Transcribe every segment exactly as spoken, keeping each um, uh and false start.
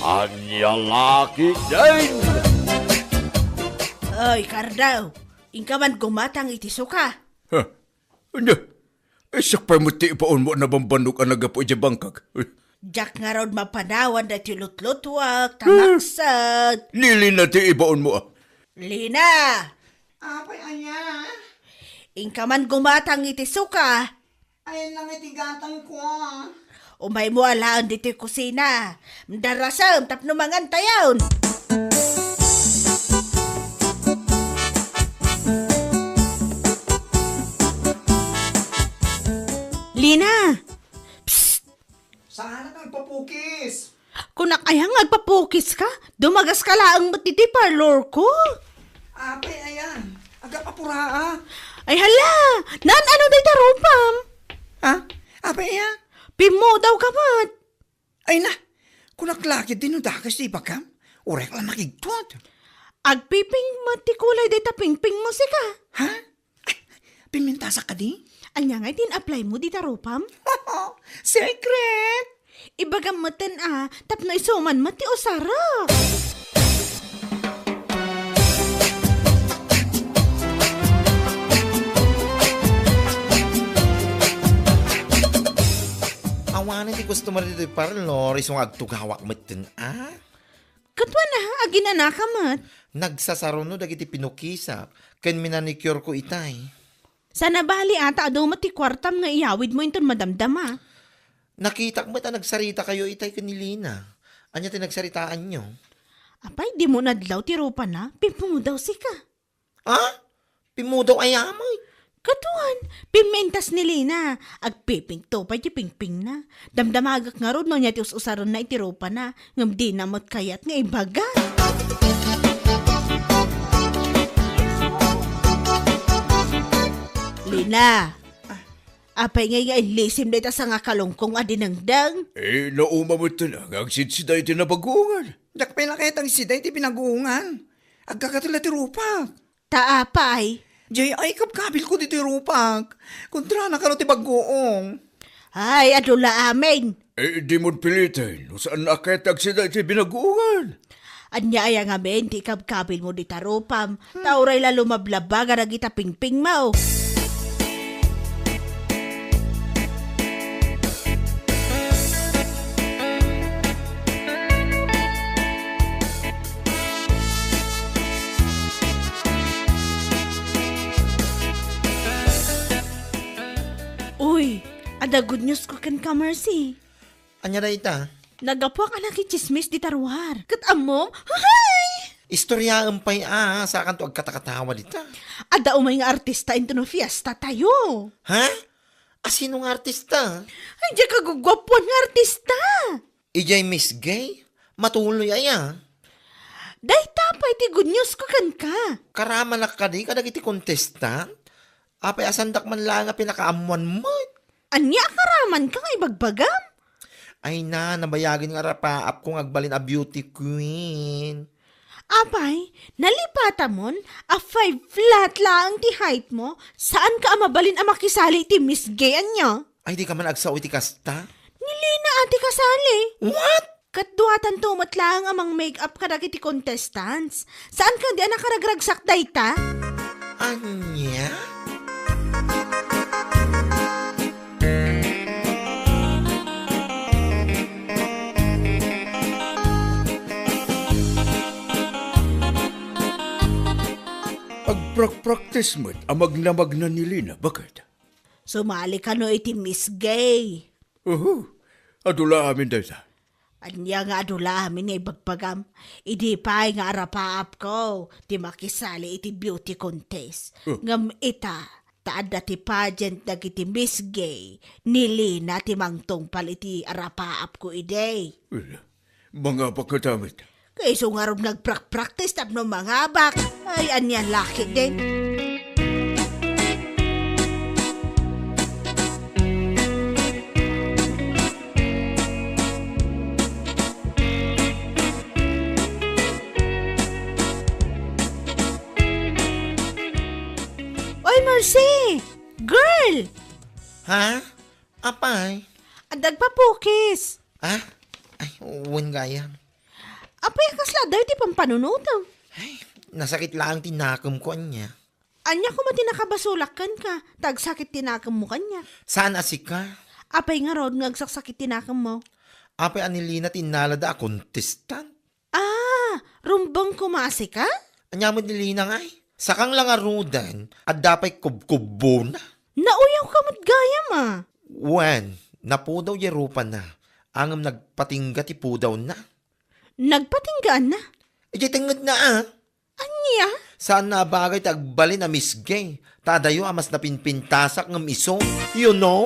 Ania la ketdin? Oy, Kardaw, inka man gumatang iti suka. Ha? Ania? Isu pay met ti ibaonmo a nabambannog a naggapu idiay bangkag. Diak ngarud mapanawan daytoy lutlutuak, ta maksat. Ni Lina ti ibaonmo, a. Lina! Apay aya? Inka man gumatang iti suka. Ay, nangitigatangko, a. Umaymo alaen ditoy kusina. Darasem tapno mangantayon. Lina! Psst! Saan ka agpapukis? Kunak aya nga agpapukis ka? Dumagas ka laeng met ditoy parlor ko. Apay aya, agapapuraak. Ay hala! Naan-ano dayta rupam? Ha? Apay aya? Pimmudaw ka met. Ay na, kunak la ketdi no dakes ti ibagam. Uray la makigtot. Agpipink met ti kulay dayta pingpingmo, sika. Ha? Ay, pimintasak kadi? Ania ngay ti in-apply mo dita rupam? Secret! Ibagam metten a, tapno isu man met ti usarek. Awanen ti customer ditoy parlor, isu nga agtugawak metten a. Ket wen a, aginanaka met. Nagsasaruno dagiti pinukisak ken minanicure ko itay. Saan a bali a ta adu met ti kuartam nga iyawidmo inton madamdama. Nakitak met a nagsaritakayo itay ken ni Lina. Ania ti nagsaritaanyo? Apay, dimo nadlaw ti rupana? Pimmudaw sika. Ha? Pimmudaw aya met? Ket wen, pimmintas ni Lina. Agpipink to pay ti pingpingna. Damdamagek ngarud no ania ti us-usarenna iti rupana, ngem dina met kayat nga ibaga. Lina, apay ngay nga inlisim dayta sangakalungkong a dinengdeng? Eh, nauma metten a nga agsidsida iti nabaguongan. Diak pay la kayat agsida iti binaguongan. Agkakatella ti rupak. Ta apay? Jay, ay, kabkabilko ditoy rupak. Kontrana kano ti baguong. Ay, adu la amin. Eh, dimon piliten, no saan a kayat agsida iti binaguongan. Ania aya ngamin ti ikabkabilmo dita rupam, ta uray la lumablabaga dagita pingpingmo. Uy, adda good news ko kenka, Mercy. Ania dayta? Naggapuak a nakitsismis dita ruar. Ket ammom? Hay! Istoriaem pay a, sakanto agkatakatawa dita. Adda umay nga artista intono fiesta tayo. Ha? Asino nga artista? Ay, diay kaguguapuan nga artista. Idiay Miss Gay? Matuloy aya? Dayta pay ti good news ko kenka. Karamanak kadi kadagiti contestant? Apay a saandak man laeng a pinakaammuan met? Ania a karamanka nga ibagbagam? Ay na, nabayagen nga arapaapko nga agbalin a beauty queen. Apay, nalipatamon a five flat laeng ti height mo, saanka a mabalin a makisali iti Miss Gay ania? Ay, dika man agsao iti kasta? Ni Lina a ti kasali. What? Ket duatanto met laeng a mang-makeup kadagiti contestants. Saanka di a nakaragragsak dayta? Ania? Agprakpraktis met a magnamagna ni Lina, baket. Sumali kano iti Miss Gay? Uhu, adu la amin dayta. Ania nga adu la amin nga ibagbagam? Idi pay nga arapaapko ti makisali iti beauty contest. Oh. Ngem ita, ta adda ti pageant dagiti Miss Gay, ni Lina ti mangtungpal iti arapaapko idi. Well, mangabak nga damit. Kayso ngarud nga agprakpraktis tapno mangabak. Ay, ania la ketdin. Oy, Mercy! Girl! Ha? Apay? Adda agpapukis. Ah? Ay, wen gayam. Apay a kasla adayo ti pampanunotem? Ay, nasakit laeng ti nakemko ania. Ania koma ti nakabasolak kenka, ta agsakit ti nakemmo kaniak? Saan a sika? Apay ngarud nga agsaksakit ti nakemmo? Apay a ni Lina ti innalada a contestant? Ah, rumbeng koma a sika? Ania met ni Lina ngay? Sakang la ngaruden, adda pay kubkubbona. Nauyawka met gayam a. Wen, napudaw diay rupana, ngem nagpatingga ti pudawna. Nagpatinggaanna? Idiay tengngedna a. Ania? Saanna a bagay ti agbalin a misge, ta adayo a mas napinpintasak ngem isu, you know?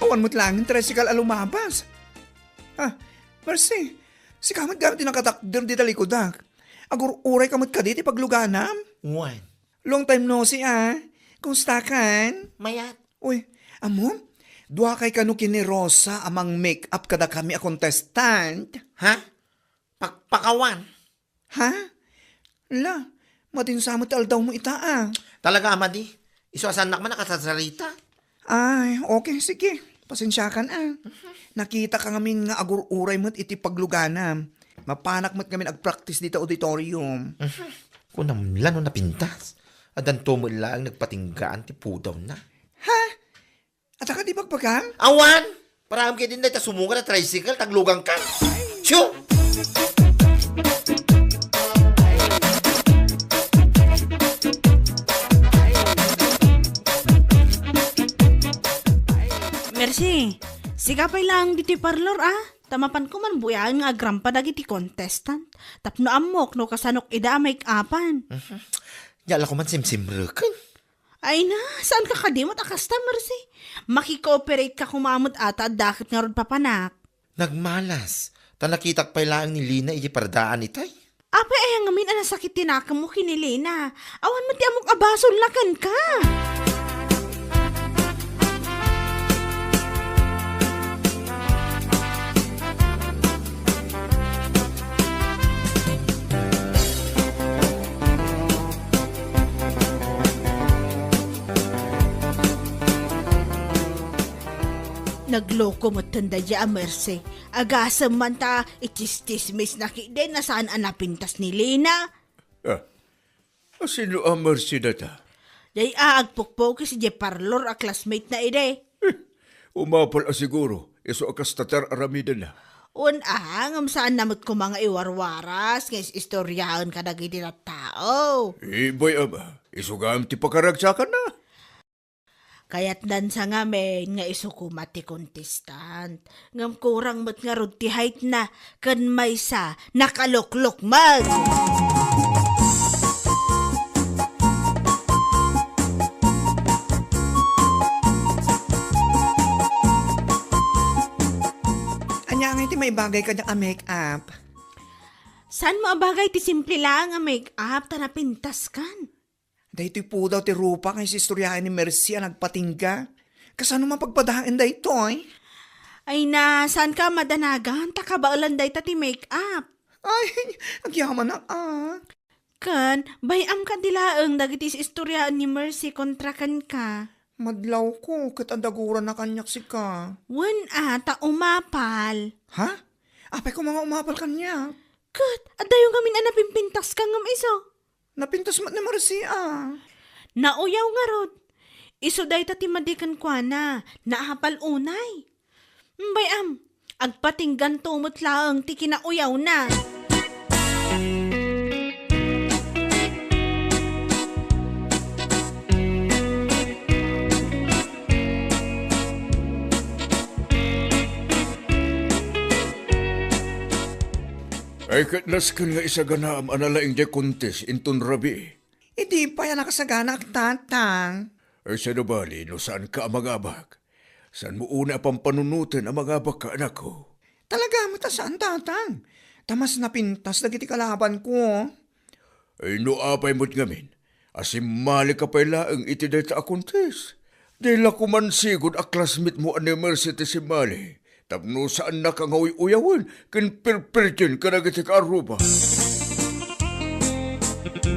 Awan met laeng tricycle a lumabas. Ah, Mercy, sika met gayam ti nakatakder dita likudak. Agur-urayka met kadi ti pagluganam? Wen. Long time no see, ah. Kumustakan? Mayat. Uy, ammom? Duakay kano ken ni Rosa a mang-make-up kadakami a contestant? Ha? Pakpakawan? Ha? La, madin sa met ti aldawmo ita, ah. Talaga a madi? Isu a saannak man a kasarsarita? Ay, okay, sige. Pasensiakan, ah. Nakitaka ngamin nga agur-uray met iti pagluganam. Mapanak met ngamin agpraktis dita auditorium. Kunam la no napintas. Addanto met laeng nagpatinggaan ti pudawna. Ha? Adda kadi bagbagam? Awan! Paraem ketdin dayta sumungad a tricycle, ta agluganka. Siu! Mercy, sika pay laeng ditoy parlor, ah. Ta mapanko man buyaen nga agrampa dagiti contestant. Tapno ammok no kasanok ida a make-upan. Mhm. Nia la ko man simsimreken. Ay na, saanka kadi met a kasta, Mercy? Makikooperate ka koma met ata, adda ket ngarud papanak. Nagmalas, ta nakitak pay laeng ni Lina iti pardaan itay. Apay aya ngamin a nasakit ti nakemmo ken ni Lina? Awan met ti ammok a basolna kenka. Nagloko metten daydiay a Mercy. Agasem man ta ichischismisna ketdi no saan a napintas ni Lina. Ah, sino a Mercy dayta? Dayta a agpukpukis idiay parlor a classmate na idi. Eh, umapal a siguro, isu a kasta ti ar-aramidenna. Wen a, ngem saanna met koma nga iwarwaras nga is-istoriaen kadagiti tattao. Ibay ama, isu gayam ti pakaragsakanna. Kayatdan sa ngamin nga isu koma ti contestant. Ngem kurang met ngarud ti height na, ken maysa, nakaluklukmeg. Ania ngay ti maibagay kaniak a make-up? Saanmo a bagay ti simple laeng a make-up ta napintaskan? Daytoy pudaw ti rupa nga isistoriaen ni Mercy a nagpatingga. Kasano mapagpadaen daytoy? Ay na, saanka a madanagan ta kabaelan dayta ti make-up? Ay, agyamanak a. Ken, bay-am kadi laeng dagiti is-istoriaen ni Mercy kontra kenka. Madlawko, ket adda gurana kaniak sika. Wen a, ta umapal. Ha? Apay koma nga umapal kaniak? Ket, addayo ngamin a napimpintaska ngem isu. Napintas met ni Mercy a. Nauyaw ngarud. Isu dayta ti madi kenkuana, naapal unay. Bay-am, agpatingganto met laeng ti kinauyawna. Ay, ket nasken nga isaganaam a nalaing diay contest inton rabii. Idi pay a nakasaganaak, Tatang. Ay, saan a bali no saanka a mangabak? Saanmo unay a pampanunoten a mangabakka, anakko? Talaga met a saan, Tatang. Ta mas napintas dagiti kalabanko. Ay, no apay met ngamin a simmalika pay laeng iti dayta a contest? Di la koma sigud a classmate mo a ni Mercy ti simmali, tapno saannaka nga uy-uyawen ken pirpirdien kadagiti kaarruba. Ay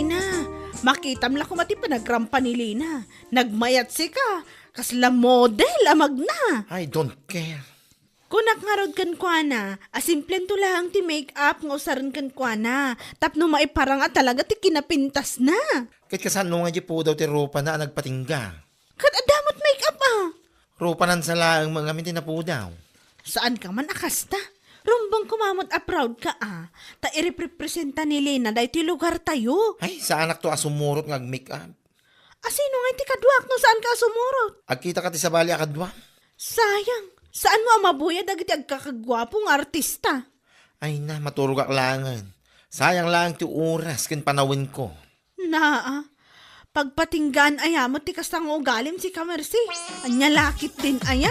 na, makitam la koma ti panagrampa ni Lina. Nagmayat sika, kasla model a magna. I don't care. Kunak ngarud kenkuana, a simplen to laeng ti make-up nga usaren kenkuana, tapno maiparang a talaga ti kinapintasna. Ket kasano nga di pudaw ti rupana a nagpatingga? Ket adda met make-up a. Rupanan sa laeng met ngamin ti napudaw. Saan ka man a kasta? Rumbeng koma met a proud ka a, ta ireprepresenta ni Lina daytoy lugartayo. Ay, saanak to a sumurot nga ag-make-up. A sino ngay ti kaduak no saan ka a sumurot? Agkita ka ti sabali a kadua? Sayang, saan mo a mabuya dagiti agkakaguapo nga artista? Ay na, maturogak laengen. Sayang laeng ti oras ken panawenko. Naa, pagpatinggaan aya met ti kasta nga ugalim, sika Mercy. Ania la ketdin aya?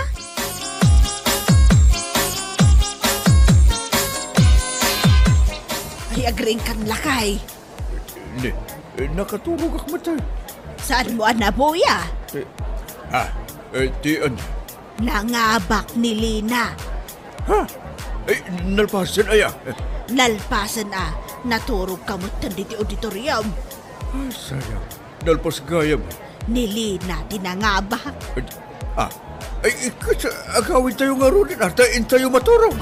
Ay, agriingkan lakay. Ne, eh, nakaturogak met, eh. Saan mo a nabuya? Eh, ah, eh, ti, ano? Nangabak ni Lina. Ha? Eh, nalpasen aya? Nalpasen a, naturog ka met ditoy auditorium. Ay, sayang. Nalpas gayam. Ni Lina ti nangabak. Ah, ay, ikas, agawidtayo ngaruden, ta intayo maturog.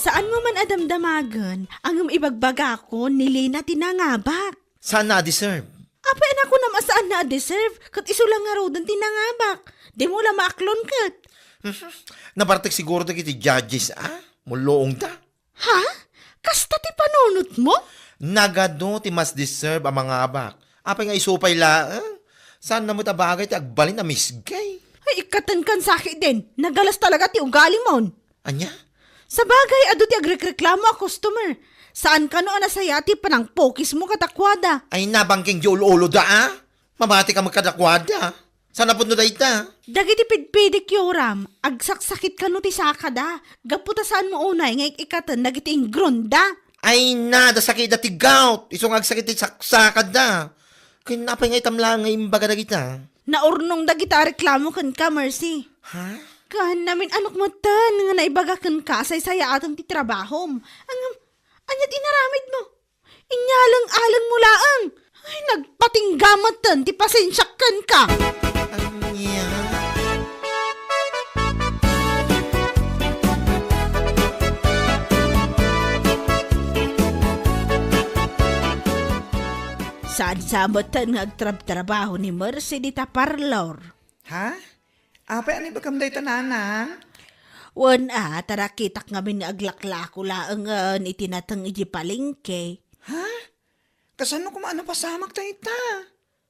Saan mo man a damdamagen, ngem ibagbagakon, ni Lina ti nangabak. Saan na a deserve? Apay a nakunam a saan na a deserve, ket isu la ngaruden ti nangabak. Dimo la maaklon ket. Mhm. Nabartek siguro dagiti judges, a? Mulluongda. Ha? Kasta ti panunotmo? Nagadu ti mas deserve a mangabak. Apay nga isu pay laeng? Saan na met a bagay ti agbalin a misgay? Ay, ikkatenkan sa ketdin. Nagalas talaga ti ugalimon. Ania? Sabagay, adu ti agrekreklamo a customer. Saan kano a nasaya ti panangpukismo kadakuada? Ay, nabangking ti ul-uloda, a? Mamatika met kadakuada. Saan a pudno dayta? Dagiti pidpidikuram, agsaksakit kano ti sakada. Gapu ta saanmo unay nga ik-ikkaten dagiti ingronda. Ay na, da sakitda ti gout. Isu nga agsakit ti saksakada. Ken apay nga itam laeng nga imbaga dagita? Naurnong dagita a reklamo kenka, Mercy. Ha? Ken namin-anok metten nga naibaga kenka a saysayaatem ti trabahom. Ngem, ania ti inaramidmo? Inyaleng-alengmo laeng. Ay, nagpatingga metten ti pasensiak kenka. Ania? Saan sa metten nga agtrabtrabaho ni Mercy dita parlor? Ha? Apay a naibagam dayta, nanang? Wen a, ta nakitak ngamin nga aglaklako laengen iti nateng idiay palengke. Ha? Kasano koma a napasamak dayta?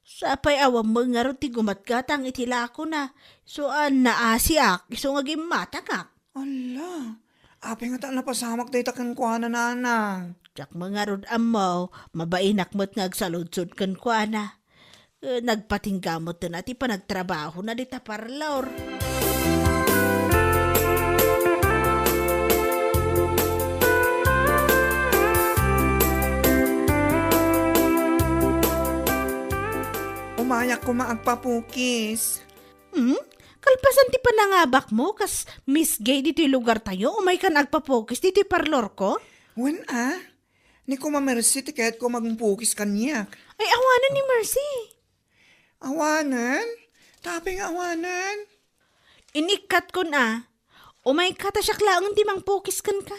Sapay awan met ngarud ti gumatgatang iti lakona. Isu a naasiak, isu nga gimmatangak. Ala, apay ngata a napasamak dayta kenkuana, nanang? Diak met ngarud ammo, mabainak met nga agsaludsod kenkuana. Eh, nagpatingga metten a ti panagtrabahona dita parlor. Umayak koma agpapukis. Hmm? Kalpasan ti panangabakmo kas Miss Gay ditoy lugartayo, umaykan agpapukis ditoy parlorko? Wen a, ni Kuma Mercy ti kayatko a mangpukis kaniak. Ay, awanen ni Mercy. Awanen? Tapay nga awanen? Inikkatkon a, umayka ta siak laeng ti mangpukis kenka.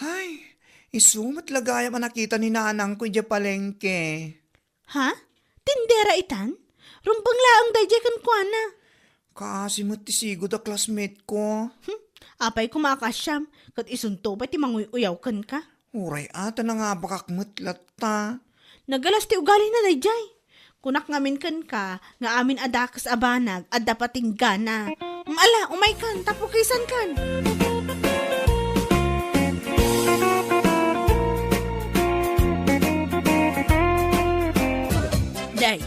Hay, isu met la gayam a nakita ni nanangko idiay palengke. Ha? Tindera itan? Rumbeng laeng daydiay kenkuana. Kaasi met ti sigud a classmate ko. Hmm, apay koma a kasiam, ket isunto pay ti manguy-uyaw kenka. Uray a, ta nangabakak met latta. Nagalas ti ugalina daydiay. Kunak ngamin kenka nga amin a dakes a banag adda patinggana. Ala, umaykan, ta pukisankan. Day,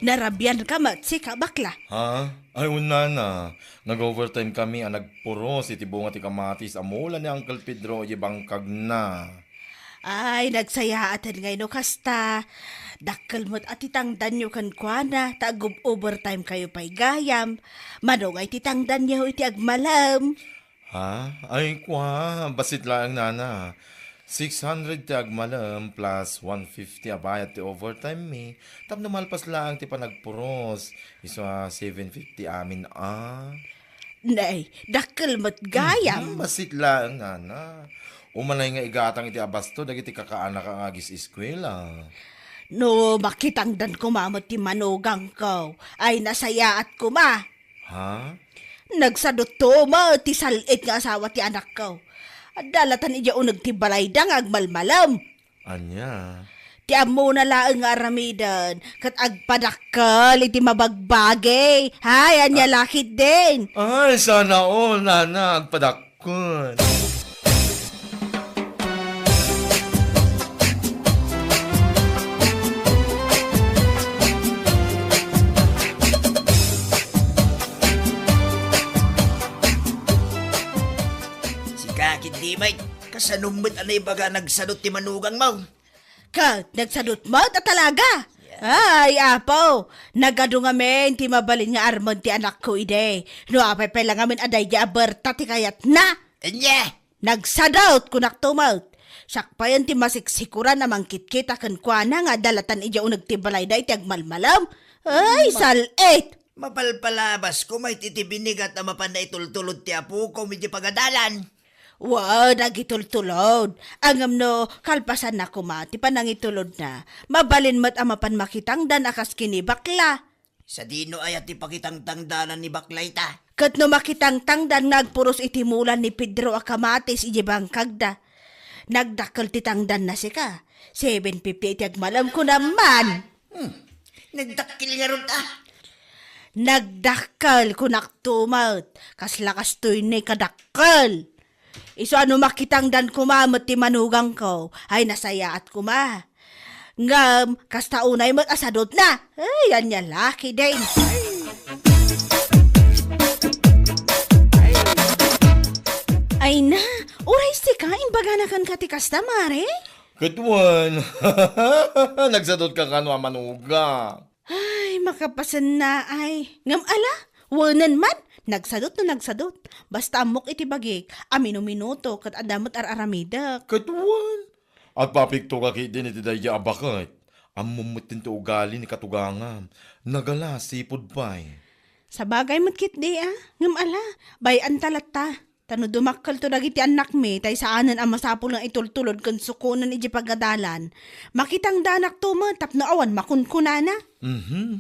Narabian ka met, sika, bakla. Ha? Ay, unana. Nag-overtime kami a nagpuros iti bunga ti kamatis a mula ni Uncle Pedro iti bangkagna. Ay, nagsayaaten ngay no kasta. Dakkel met a ti tangdanyo kenkuana, ta agub-overtime kayo pay gayam. Mano ngay ti tangdanyo iti agmalem? Ha? Ay, kua, bassit laeng, nana. Six hundred ti agmalem plus one fifty a bayad ti overtime mi. Tapno malpas laeng ti panagpuros, isu a seven fifty amin a. Nay, dakkel met gayam. Mhm, bassit laeng, nana. Umanay nga igatang iti abasto dagiti kakaanak nga agis-eskuela. No makitangdan koma met ti manugangko, ay nasayaat koma. Ha? Nagsadutto met ti sal-it nga asawa ti anakko. Adda latan idiay uneg ti balayda nga agmalmalem. Ania? Ti ammona laeng nga aramiden, ket agpadakkel iti mabagbagi. Hay, ania la ketdin? Ay, sana all, nana, agpadakkel. Sika, Kidlimay, kasano met a naibaga nagsadut ti manugangmo? Ket nagsadut met a talaga. Yeah. Ay, apo, nagadu ngamin ti mabalin nga armen ti anakko idi. No apay pay la ngamin a daydi a berta ti kayatna. Ania? Nagsadut, kunakto met. Siak payen ti masiksikuran a mangkitkita kenkuana nga adda latan idiay uneg ti balayda iti agmalmalem. Ay, ma-, sal-it! Mapalpalabas koma iti binigat a mapan naitultulod ti apokom iti pagadalan. Wen, agitultulod. Ngem no kalpasanna koma ti panangitulodna, mabalin met a mapan makitangdan a kas ken ni bakla. Sadino aya ti pakitangtangdanan ni bakla ita? Ket no makitangtangdan nga agpuros iti mulan ni Pedro a kamatis idiay bangkagda, nagdakkel ti tangdanna sika. Seven fifty iti agmalem, kunam man. Hmm. Nagdakkel ngarud, a? Nagdakkel, kunakto met. Kasla kastoy ni kadakkel. Isu a no makitangdan koma met ti manugangko, ay nasayaat koma. Ngem, kasta unay met a sadutna. Ay, ania la ketdin. Ay na, uray sika, imbagana kenka ti kasta, mare? Ket wen, nagsadutka kano a manugang? Ay, makapasenna ay. Ngem ala, wenen man, nagsadut no nagsadut. Basta ammok iti bagik a minuminuto ket adda met ar-aramidek. Ket wen, agpapikto ka ketdin iti daydi a baket. Ammom met ti ugali ni katugangam. Nagalas sipud pay. Sabagay met ketdi a, ngem ala, bay-anta latta. Ta no dumakkelto dagiti annakmi, tay saanen a masapul nga itultulod ken sukonen idiay pagadalan, makitangdanakto met tapno awan makunkunana. Mhm.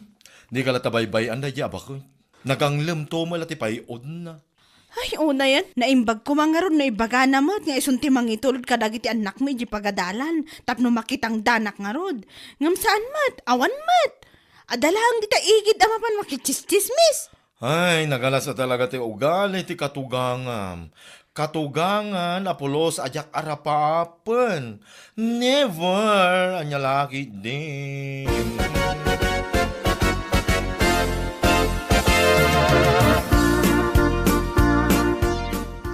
Dika la ta baybay-an daydi a baket. Naganglemto met la ti pay-odna. Ay, unayen, naimbag koma ngarud no ibagana met nga isun ti mangitulod kadagiti annakmi idiay pagadalan tapno makitangdanak ngarud. Ngem saan met, awan met. Adda laeng dita igid a mapan makitsismis. Ay, nagalas a talaga ti ugali ti katugangam. Katugangan a pulos a diak arapaapen. Never! Ania la ketdin.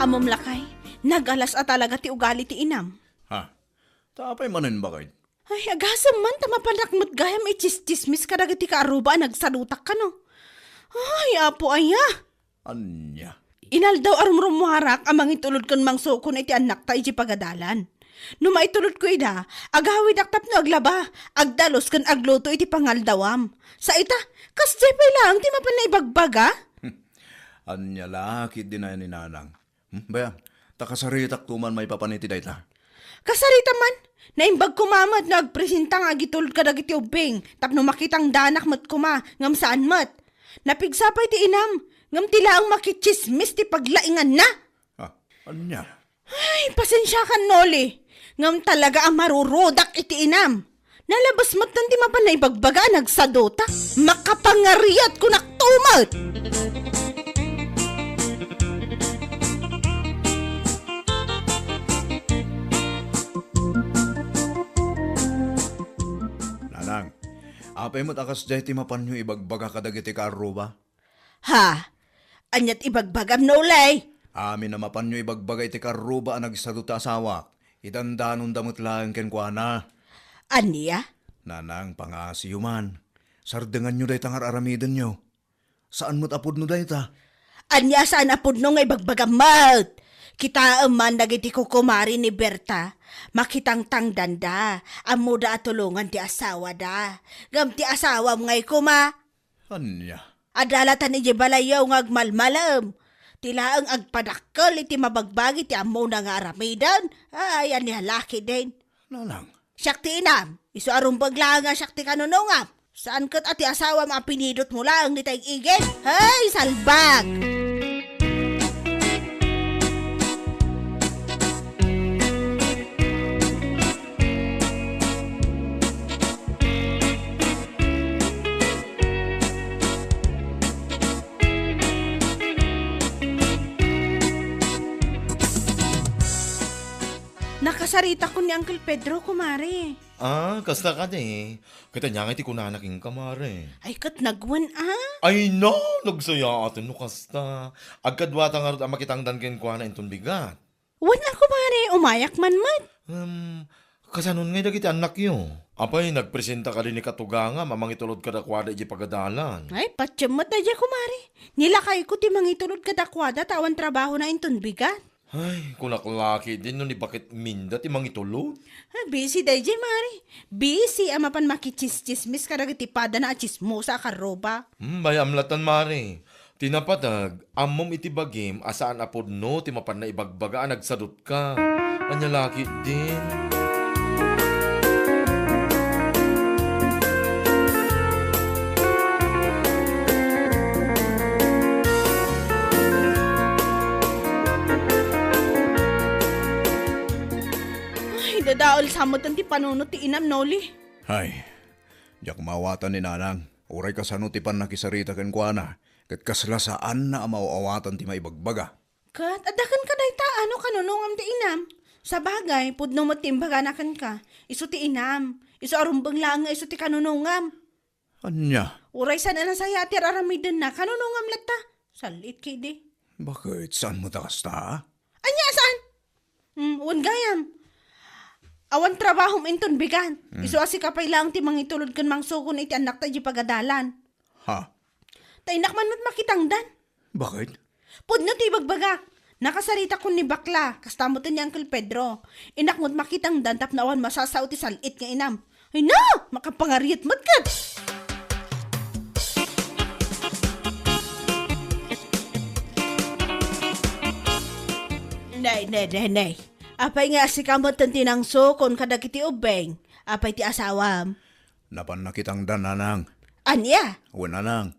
Ammom lakay, nagalas a talaga ti ugali ti inam. Ha? Ta apay manen, baket? Ay, agasem man ta mapanak met gayam itsistsismis kadagiti kaaruba a nagsadutak kano. Ay, Apo aya! Ania? Inaldaw a rumrummuarak a mangitulod ken mangsukon iti annakta idiay pagadalan. No maitulodko ida, agawidak tapno aglaba, agdalus ken agluto iti pangaldawam. Sa ita, kasdiay pay laeng ti mapan naibagbaga? Ania la ketdin a ni Nanang? Hmm, bay-am, ta kasaritakto man maipapan iti dayta. Kasaritam man, naimbag koma met nga agpresenta nga agitulod kadagiti ubbing tapno makitangdanak met koma ngem saan met. Napigsa pay ti inam, ngem ti laeng makitsismis ti paglainganna. Ah, ania? Ay, pasensiakan, Noli. Ngem talaga a marurudak iti inam. Nalabes met ti mapan naibagbaga a nagsaduta. Makapangariat kunakto met. Nanang, a, Apay met a kasdiay ti mapanyo ibagbaga kadagiti kaarruba? Ha? Ania't ibagbagam, Nolay? Amin a mapanyo ibagbaga iti kaarruba a nagsado ti asawak. Idandanonda met laeng kenkuana. Ania? Nanang, pangaasiyo man. Sardenganyo dayta nga ar-aramidenyo. Saan met a pudno dayta. Ania saan a pudno nga ibagbagam met? Kitaem man dagiti kukumari ni Berta, makitangtangdanda, ammoda a tulongan ti asawada. Ngem ti asawam ngay koma? Ania? Adalatan idiay balayyo nga agmalmalem. Ti laeng agpadakkel iti mabagbagi ti ammona nga aramiden. Ay, ania la ketdin. Nanang. Siak ti inam, isu a rumbeng laeng a siak ti kanunongam. Saan ket a ti asawam a pinidotmo laeng dita ig-igid? Hay, salbag! Nakasaritakon ni Uncle Pedro, kumare. Ah, kasta kadi. Ket ania ngay ti kunana kenka, mare? Ay, ket nagwen, ah. Ay, no! Nagsayaaten no kasta. Agkaduata ngarud a makitangdan kenkuana inton bigat. Wen a, kumare, umayak man met. Um, kasanon ngay dagiti annakyo? Apay, nagpresenta kadi ni katugangam a mangitulod kadakuada idiay pagadalan? Ay, patiem met daydiay, kumare. Nilakayko ti mangitulod kadakuada ta awan trabahona inton bigat. Ay, kunak la ketdin no ni baketminda ti mangitulod. Ah, busy daydiay, mare. Busy a mapan makitsistsismis kadagiti padana a tsismosa a karruba. Hmm, bay-am latan, mare. Ti napateg, ammom iti bagim a saan a pudno ti mapanna ibagbaga a nagsadutka. Ania la ketdin? Ay, dadael sa met ti panunot ti inam, Noli. Ay, diak maawatan ni Nanang. Uray kasano ti pannakisarita kenkuana, ket kasla saanna a maaw-awatan ti maibagbaga. Ket, adda kenka dayta, ano, kanunongam ti inam? Sabagay, pudno met ti imbagana kenka. Isu ti inam. Isu a rumbeng laeng nga isu ti kanunongam. Ania? Uray saan a nasayaat ti ar-aramidenna, kanunongam latta. Sal-it ketdi. Baket, saan met a kasta? Ania a saan? Hmm, wen gayam. Awan trabahom inton bigat. Hmm. Isu a sika pay laeng ti mangitulod ken mangsukon iti annakta idiay pagadalan. Ha? Ta innak man met makitangdan. Baket? Pudno ti ibagbagak. Nakasaritakon ni bakla, kasta met ni Uncle Pedro. Innak met makitangdan tapno awan masasao ti sal-it nga inam. Ay na! Makapangariat met ket! Nay, nay, nay, nay. Apay nga sika met ti nangsukon kadagiti ubbing? Apay ti asawam? Napan nakitangdan, Nanang. Ania? Wen, Nanang.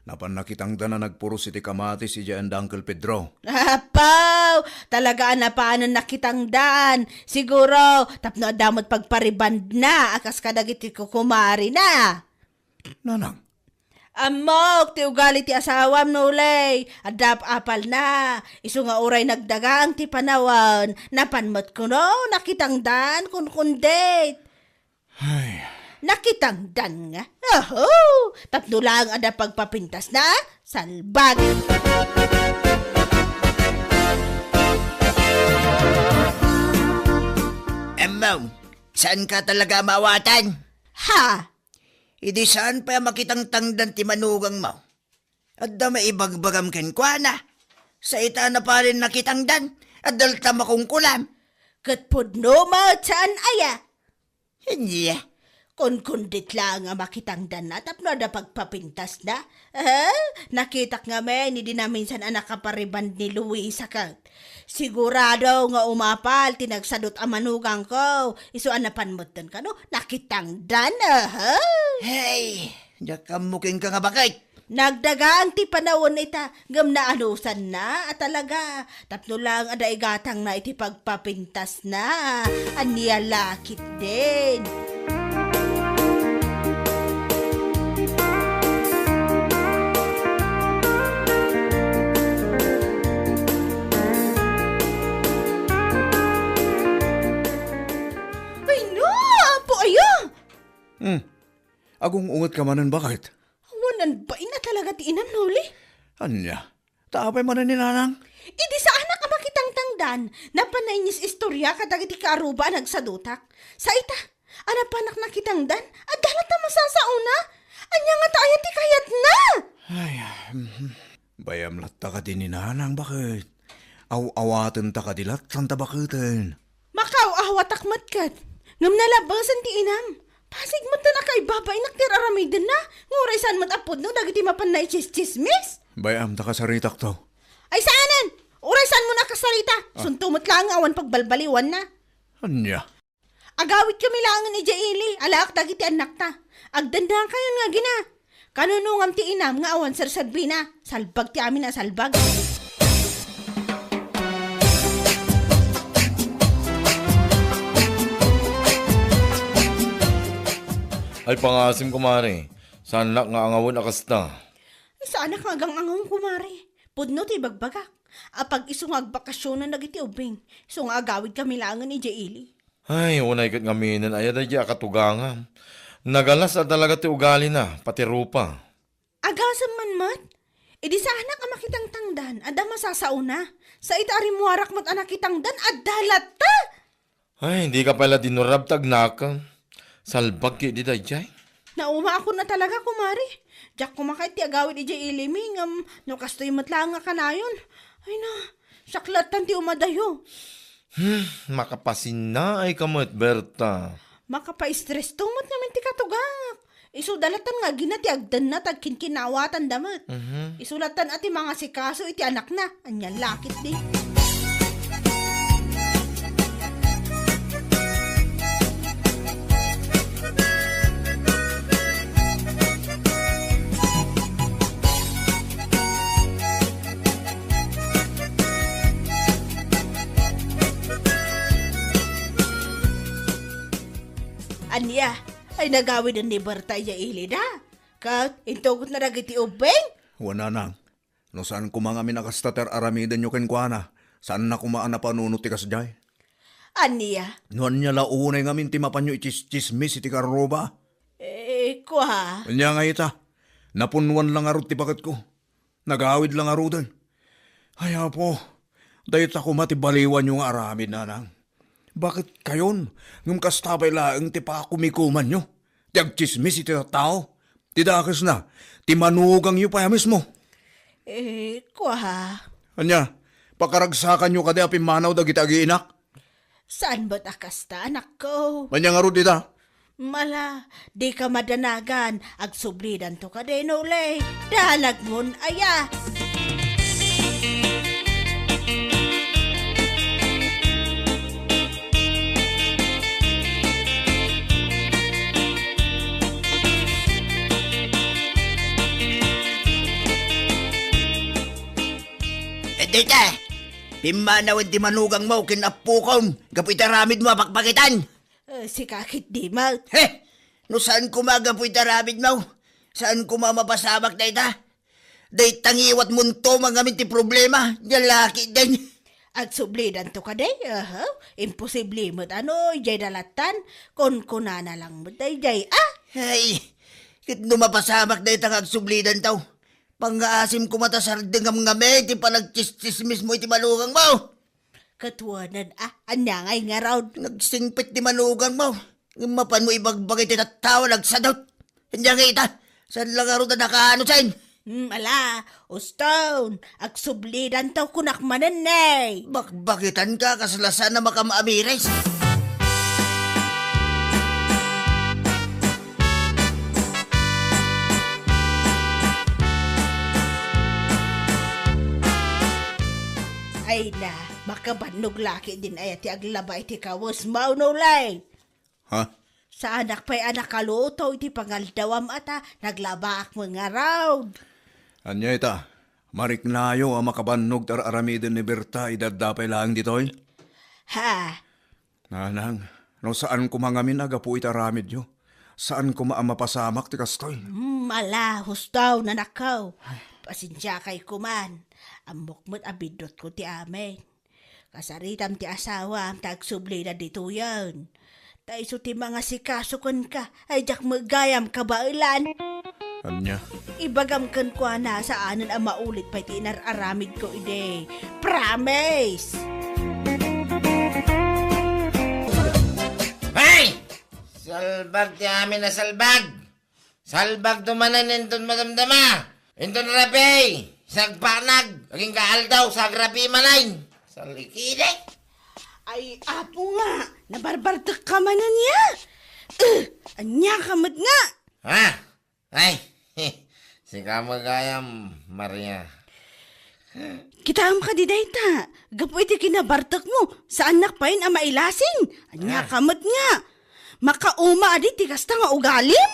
Napan nakitangdan a nagpuros iti kamatis idiay ayan da Uncle Pedro. Apaw! Talaga a napanen nakitangdan. Siguro, tapno adda met pagparibandna a kas kadagiti kukumarina. Nanang. Ammok ti ugali ti asawam, Nolay. Adda apalna. Isu nga uray nagdagaang ti panawen, napan met kuno nakitangdan, kunkundit. Ay. Nakitangdan nga. Oho! Tapno laeng adda pagpapintasna, salbag! Ammom, saanka talaga a maawatan? Ha? Idi saan pay a makitangtangdan ti manugangmo? Adda maibagbagam kenkuana. Sa ita na parin nakitangdan, adda latta makungkulam. Ket pudno met saan aya? Ania? Kunkundit laeng a makitangdanna tapno adda pagpapintasna. Eh, nakitak ngamin idi naminsan a nakapariband ni Luisa ket. Sigurado nga umapal ti nagsadut a manugangko. Isu a napan metten kano, nakitangdan, aha. Hey, diak ammo kenka nga baket. Nagdagaang ti panawen ita, ngem naanusanna a talaga. Tapno laeng adda igatangna iti pagpapintasna. Ania la ketdin? Ay, no! Apo, ayo! Hmm. Agung-ungetka manen, baket? Awan bain a talaga ti inam, Noli. Ania? Ta apay manen ni Nanang? Idi saanak a makitangtangdan, napan nainis-istorya kadagiti kaaruba a nagsadutak. Sa ita, a napanak nakitangdan, adda latta masasaona. Ania ngata aya ti kayatna? Ay, mhm. Bayam latta kadi ni Nanang, baket? Aw-awatenta kadi latta ta baketen? Makaaw-awatak met ket. Ngem nalabasen ti inam. Pasig met ta nakaibabainak ti ar-aramidenna, nga uray saan met a pudno dagiti mapan naitsistsismis. Bayam ta kasaritakto. Ay saanen! Uray saanmo a kasarita! Ah. Sunto met laeng nga awan pagbalbaliwanna. Ania? Agawidkami laengen idiay ili, alaak dagiti annakta. Agdennakayon nga agina. Kanunongam ti inam nga awan serserbina. Salbag ti amin a salbag. Ay, pangasim, kumare. Saanak nga angawen a kasta. Ay, saanak nga agang-angawen, kumare. Pudno ti ibagbagak. Apag isu nga agbakasionan dagiti ubbing. Isu nga agawidkami laengen idiay ili. Ay, unay ket ngaminen aya daydiay a katugangam. Nagalas a talaga ti ugalina, pati rupa. Agasem man met? Idi saanak a makitangtangdan, adda masasaona. Sa ita a rimmuarak met a nakitangdan, adda latta! Ay, dika pay la dinurab ta agnakem. Salbag ketdi daydiay. Naumaakon a talaga, kumare. Diak koma kayat ti agawid idiay ilimi, ngem no kastoy met laeng nga kanayon. Ay na, siak lattan ti umadayo. Hmm, makapasinnaayka met, Berta. Makapa-stress to met ngamin ti katugangak. Isu da lattan nga agina ti agdenna ta agkinkinawatanda met. Mhm. Isu lattan a ti mangasikaso iti anakna. Anian la ketdi. Ania? Ay nagawiden ni Berta idiay ilida? Ket intugotna dagiti ubbing? Wen, Nanang. No saan koma ngamin a kasta ti ar-aramidenyo kenkuana, saanna koma a napanunot ti kasdiay. Ania? No ania la unay ngamin ti mapanyo itsistsismis iti karruba? Eh, kua. Ania nga ita? Napunnuan la ngarud ti baketko. Nagawid la ngaruden. Ay, Apo, dayta koma ti baliwanyo nga aramid, Nanang. Baket kayon, ngem kasta pay laeng ti pakumikumanyo, ti agtsismis iti tattao, ti dakesna, ti manugangyo pay a mismo. Eh, kua. Ania, pakaragsakanyo kadi a pimmanaw dagiti agiinak? Saan met a kasta, anakko? Ania ngarud ita? Mala, dika madanagan, agsublidanto kadi, Noli. Danagmon aya. Dita, pimmanawen ti manugangmo ken appokom gapu iti aramidmo a bakbakitan. Eh, sika ketdi met. He! No saan koma gapu iti aramidmo, saan koma mapasamak dayta. Dayta ngiwatmonto man ngamin ti problema, nia la ketdin. Agsublidanto kadi? Aha, imposible met a no, idiay da lattan, kunkunana lang met daydiay, a? Ay, ket no mapasamak dayta nga agsublidanto, pangngaasim koma ta sardengam ngamin ti panagtsistsismismo iti manugangmo. Ket wen a, ania ngay ngarud? Nagsingpet ti manugangmo. Ngem mapanmo ibagbagi ti tattao a nagsadut. Ania ngay ita? Saan la ngarud a nakaano sen? Hmm, ala, uston, agsublidanto kunak manen ne. Bakbakitanka, kasla saan a makaamires. Ay na, makabannog la ketdin aya ti aglaba iti kawesmo, Noli. Ha? Saanak pay a nakaluto iti pangaldawam a ta naglabaak met ngarud. Ania ita? Mariknayo a makabannog ti ar-aramiden ni Berta idi adda pay laeng ditoy? Ha? Nanang, no saan koma ngamin a gapu iti aramidyo, saan koma a mapasamak ti kastoy. Hmm, ala, husto, nanakko. Ay. Pasensiakay koman. Ammok met a biddutko ti amin. Kasaritam ti asawam ta agsublida ditoyen. Ta isu ti mangasikaso kenka, ay diak met gayam kabaelan. Ania? Ibagam kenkuana, saanen a maulit pay ti inar-aramidko idi. Promise! Hey! Salbag ti amin a salbag! Salbagto manen inton madamdama. Inton rabii, sagpanag, agingga aldaw, sagrabii manen. Salikide. Ay, apo nga, nabarbartek ka manen ya. Eh, ania ka met nga? Ha? Ay, sika met gayam, Maria. Kitaem kadi dayta, gapu iti kinabartekmo, saannak payen a mailasing. Ania ka met nga? Makauma adi ti kasta nga ugalim?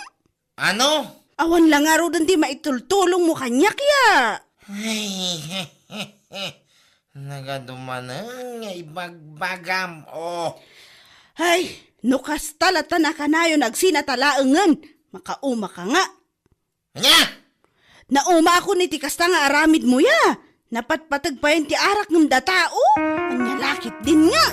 Ano? Awan la ngaruden ti maitultulongmo kaniak ya. Ay, nagadumanen nga ibagbagam, oh. Ay, no kasta latta nakanayon agsinatalaengen, makauma ka nga. Ania? Naumaakon iti kasta nga aramidmo ya. Napatpateg payen ti arak ngem data, o? Ania la ketdin nga?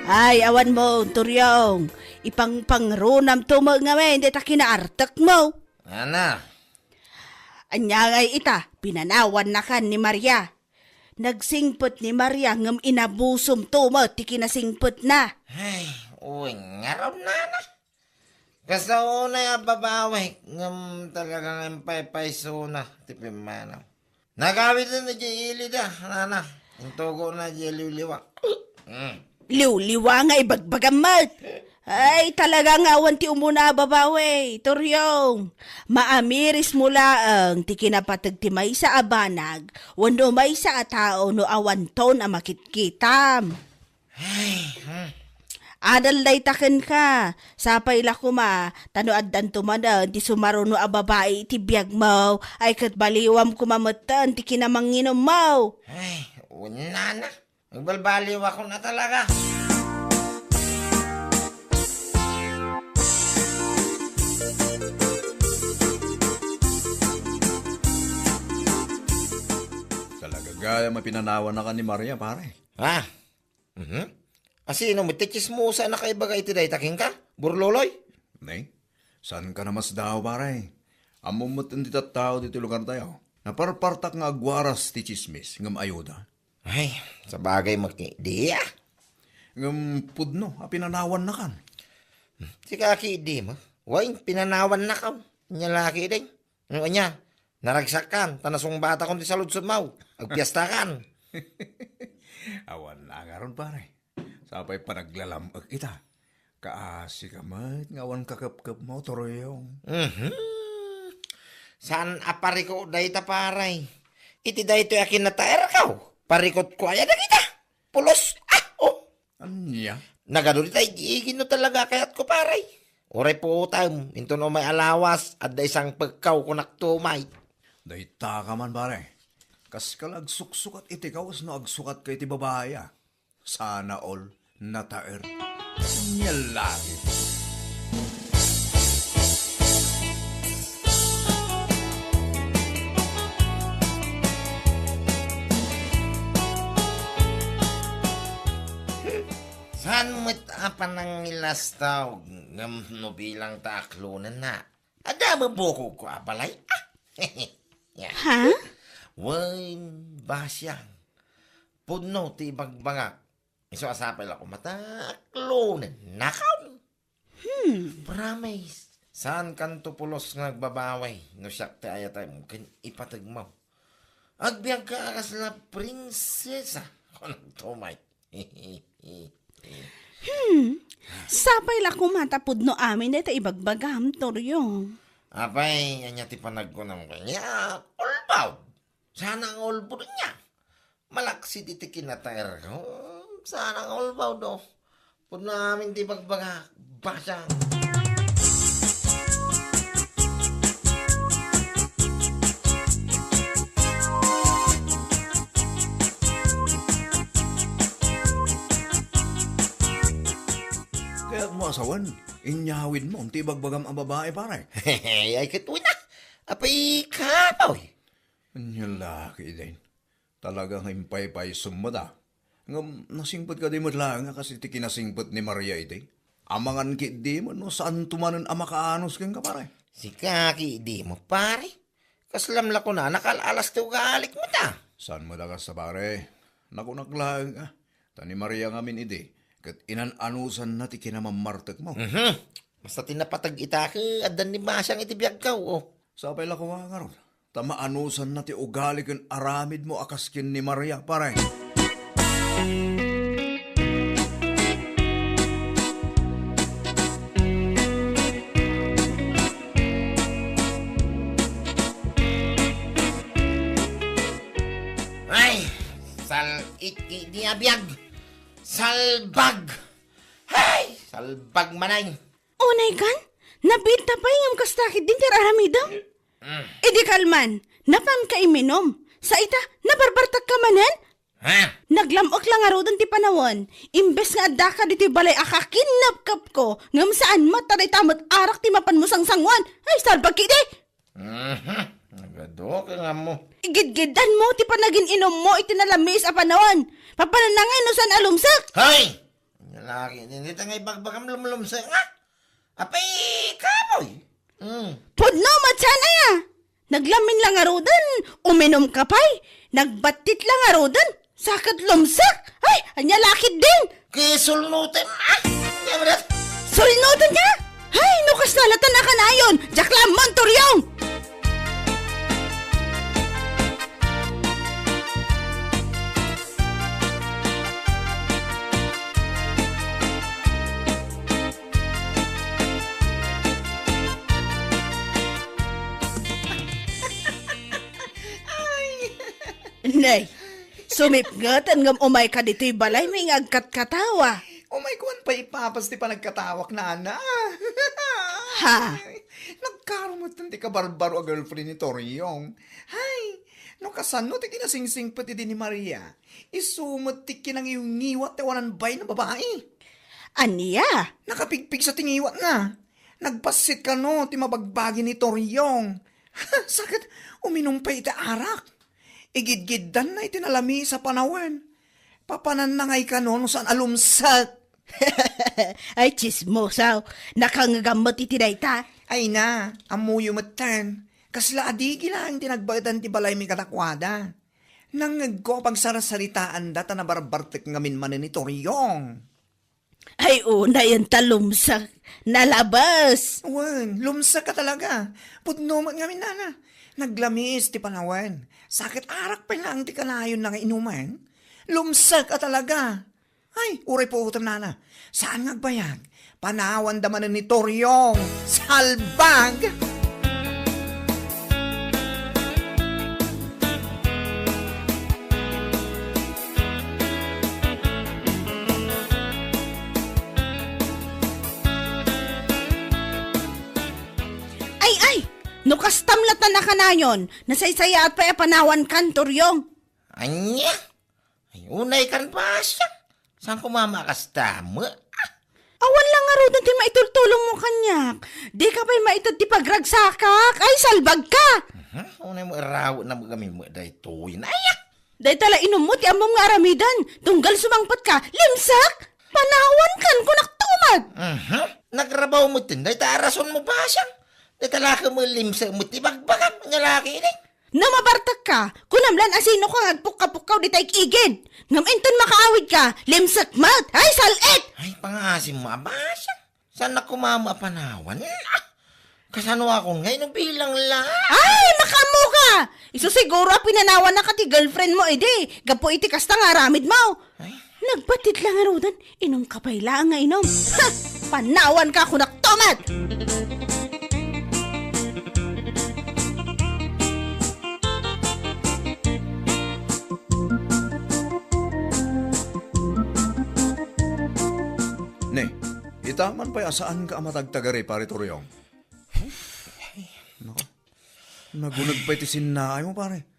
Ay, awanmo, Turyong. Ipangpangrunamto met ngamin dayta kinaartekmo. Ana. Ania ngay ita, pinanawannakan ni Maria. Nagsingpet ni Maria ngem inabusomto met ti kinasingpetna. Ay, uy, ngarud, nana. Kasta unay a babawi, ngem talaga nga impaypaysona ti pimmanaw. Nagawiden idiay ilida, nana. Intugona idiay liwliwa. Mm. Liwliwa nga ibagbagam met. Ay, talaga nga awan ti umuna a babawi, Turyong. Maamirismo laeng ti kinapateg ti maysa a banag wenno maysa a tao no awanton a makitkitam. Ay, hmm. Adal dayta kenka. Sapay la koma, ta no addanto manen ti sumaruno a babai iti biagmo, ay ket baliwam koma metten ti kinamanginommo. Ay, unana. Agbalbaliwakon a talaga. Talaga gayam a pinanawannakan ni Maria, pare. Ha? Mhm. A sino met ti tsismosa a nakaibaga iti dayta kenka, Burloloy? Ne? Saanka a namasdaw, pare? Ammom met ti tattao ditoy lugartayo. Naparpartak nga agwaras ti tsismis, ngem ayuda. Ay, sabagay, makidia. Ngem pudno a pinanawannakan. Sika, kidi mo? Way, pinanawannakan. Nia la ketdin. Ano ania? Naragsakkan, ta nasungbatakon ti saludsodmo. Agpiestakan. Awan la ngarud, pare. Sapay panaglalam-ek ita. Kaasi ka met nga awan kakepkepmo, Turyong. Mhm. Saan a pariko dayta, pare. Iti daytoy a kinataerko, parikotko aya dagita? Pulos. Ah, oh. Ania? Nagadu dita igi-igi no talaga kayatko, pare. Uray puotem, inton umay a lawas, adda isangpekko, kunak tumay. Dayta ka man, pare. Kaska la agsuksukat iti kawes no agsukatka iti babai, a. Sana all nataer. Nia la ketdin. Saan met a panangilastaw ngem no bilang ta aklonenna. Adda met bukogko a balay. Ah. Ya. Ha? Wen, basiang. Pudno ti ibagbagak. Isu a sapay la koma ta aklonennakon. Hmm. Promise. Saankanto pulos nga agbabawi no siak ti ayatem ken ipategmo. Agbiagka a kasla prinsesa, kunakto met. Hmm. Sapay la koma ta pudno amin dayta ibagbagam, Turyong. Apay, ania ti panagkunam kaniak? Ulbaw. Sana nga ulbod ania. Malaksid iti kinataerko. Sana nga ulbaw do. Pudno amin ti bagbagak. Basiang. Asawen, inyawidmo ti ibagbagam a babai, pare. Ay, ket una. Apay, kapoy. Anya la ketdin. Talaga nga impaypaysom met a. Ngem nasingpet kadi met laeng a kas iti kinasingpet ni Maria idi? Amangan ketdi met no saanto manen a makaanus kenka, pare. Sika ketdi met, pare. Kaslam la kunana, nakal-alas ti ugalik met a. Saan met a kasta, pare? Nakunak laeng a. Ta ni Maria ngamin idi, ket inan-anusanna ti kinamammartekmo. Mhm. Basta ti napateg ita, ket addan ni Basiang iti biagko, o. Sapay la koma ngarud, ta maanusanna ti ugali ken aramidmo a kas ken ni Maria, pare. Ay, sal-it ketdi a biag. Salbag! Hay, salbag manen. Unay kan? Nabiit ta pay ngem kasta ketdin ti ar-aramidem? Mm. Idi kalman, napanka iminum. Sa ita, nabarbartekka manen? Ha? Naglam-ok la ngaruden ti panawen. Imbes nga addaka ditoy balay a kakinnapkapko, ngem saan met ta dayta met arak ti mapanmo sangsanguan. Ay, salbag ketdi! Mhm. Nagadu ka nga mo. Igidgiddanmo ti panagin-inummo iti nalamiis a panawen. Papananna ngay no saan a lumsek? Hay! Lalaki, dita nga ibagbagam lumlumsek, ha? Apay, kapoy! Mm. Pudno met saan aya? Naglamin la ngaruden, uminumka pay. Nagbattit la ngaruden, sa ket lumsek. Ay, ania la ketdin? Kisulnutem, ah! Ania met? Sulnuten nia? Ay, no kasta la ta nakanayon, diak la ammo, Toriong! Nay, sumipngeten ngem umayka ditoy balaymi nga agkatkatawa. Umayko man pay ipapas ti panagkatawak, nana. Ha? Nagkarumetten ti kabarbaro a girlfriend ni Toriong. Hay, no kasano ti kinasingsingpet idi ni Maria, isu met ti kinangiwngiwat ti awanan bain a babai. Ania? Nakapigpigsa ti ngiwatna. Nagbassit kano ti mabagbagi ni Toriong. Sa ket uminum pay iti arak. Igidgiddanna iti nalamiis a panawen. Papananna ngay kano no saan a lumsek. Ay, tsismosaw. Nakangngegam met iti dayta. Ay na, ammoyo metten. Kasla a digi laeng ti nagbaetan ti balaymi kadakuada. Nangngegko a pagsarsaritaanda ta nabarbartek ngamin manen ni Toriong. Ay, unayen ta lumsek. Nalabes. Wen, lumsek a talaga. Pudno met ngamin, nana. Naglamiis ti panawen. Sa ket arak pay laeng ti kanayonna nga inumen. Lumsek a talaga. Ay, uray puotem, nana. Saan nga agbayag? Panawanda manen ni Toriong. Salbag! Ay, ay! No kastam latta nakanayon, nasaysayaat pay a panawankan, Toriong. Ania? Ay, unay kan, Basiang. Saan ko mamakasta met? Ah! Awan la ngaruden ti maitultulongmo kaniak. Dika pay maited ti pagragsakak. Ay, salbagka! Mhm. Unay mo iraw na magami mo daytoy. Ay, ah! Dayta la inummo ti ammom nga aramiden. Tunggal sumangpetka. Limsek! Panawankan, kunak tumet! Mhm. Nagrabaw mo tin. Dayta a rason mo, Basiang. Dayta la ka mo limsek mo ti bagbagam. Nya laki ini. No mabartekka, kunam lan a sinoka nga agpukka-pukkaw dita igigid. Ngem inton makaawidka, limsek met. Ay, sal-it! Ay, pangasim mo, Basiang. Saan na kumama a panawan? Ah! Kasano akon nga inubilang la? Ay, makaammoka! Isu siguro a pinanawannaka ti girlfriend mo idi, gapu iti kasta nga aramidmo. Ay. Nagbattit la ngaruden, inumka pay laeng nga inum. Ha! Panawanka, kunak tumet! Ne, ita man pay a saanka a matagtagari, Pare Toriong. Nako, naguneg pay ti sinnaaymo, pare.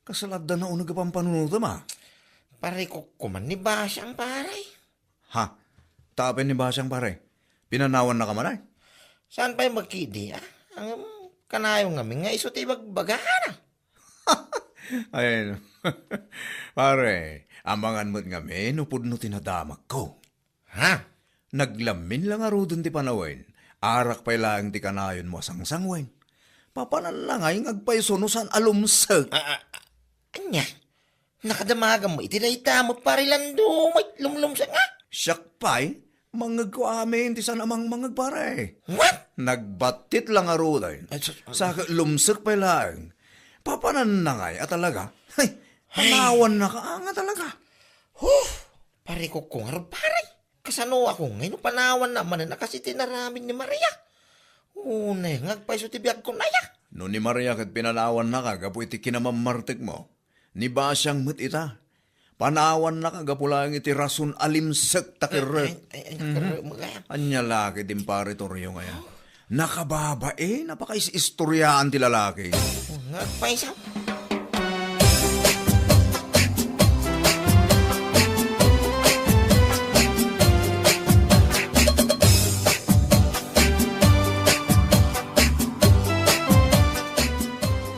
Kasla adda nauneg a pampanunotem, a. Pare, kukkuman ni Basiang, pare. Ha? Tapin ni Basiang, pare. Pinanawannaka man, ay? Saan pay met ketdi, a? Ngem kanayon ngamin nga isu ti ibagbagana. Ay, pare, amangan met ngamin no pudno ti nadamagko. Ha? Naglamin la ngaruden ti panawen, arak pay laeng ti kanayonmo a sangsangoen. Papananna ngay nga agpayso no saan a lumsek. A, a, a, ania? Nakadamaganmo iti dayta met, pare Lando, may lumlumsek nga? Siak pay, mangngegko amin ti saan a mangmangngeg, pare. What? Nagbattit la ngaruden. Ay, sus, Sa lumsek pay laeng. Papananna ngay a talaga? Hay, Ay. Panawannaka nga talaga. Huh! Parikutko ngarud, pare. Kasanoak ngay no panawanna manen a kas iti inaramid ni Maria? Unay nga agpayso ti biagkon aya. No ni Maria ket pinanawannaka gapu iti kinamammartekmo, ni Basiang met ita. Panawannaka gapu laeng iti rason a limsek ta kerrek. Ay, ay, ay, ay, Mhm. kerrek mo kaya. Ania la ketdin, pare Toryong aya. Nakababain a pakaistoriaan ti lalaki. Nga agpayso.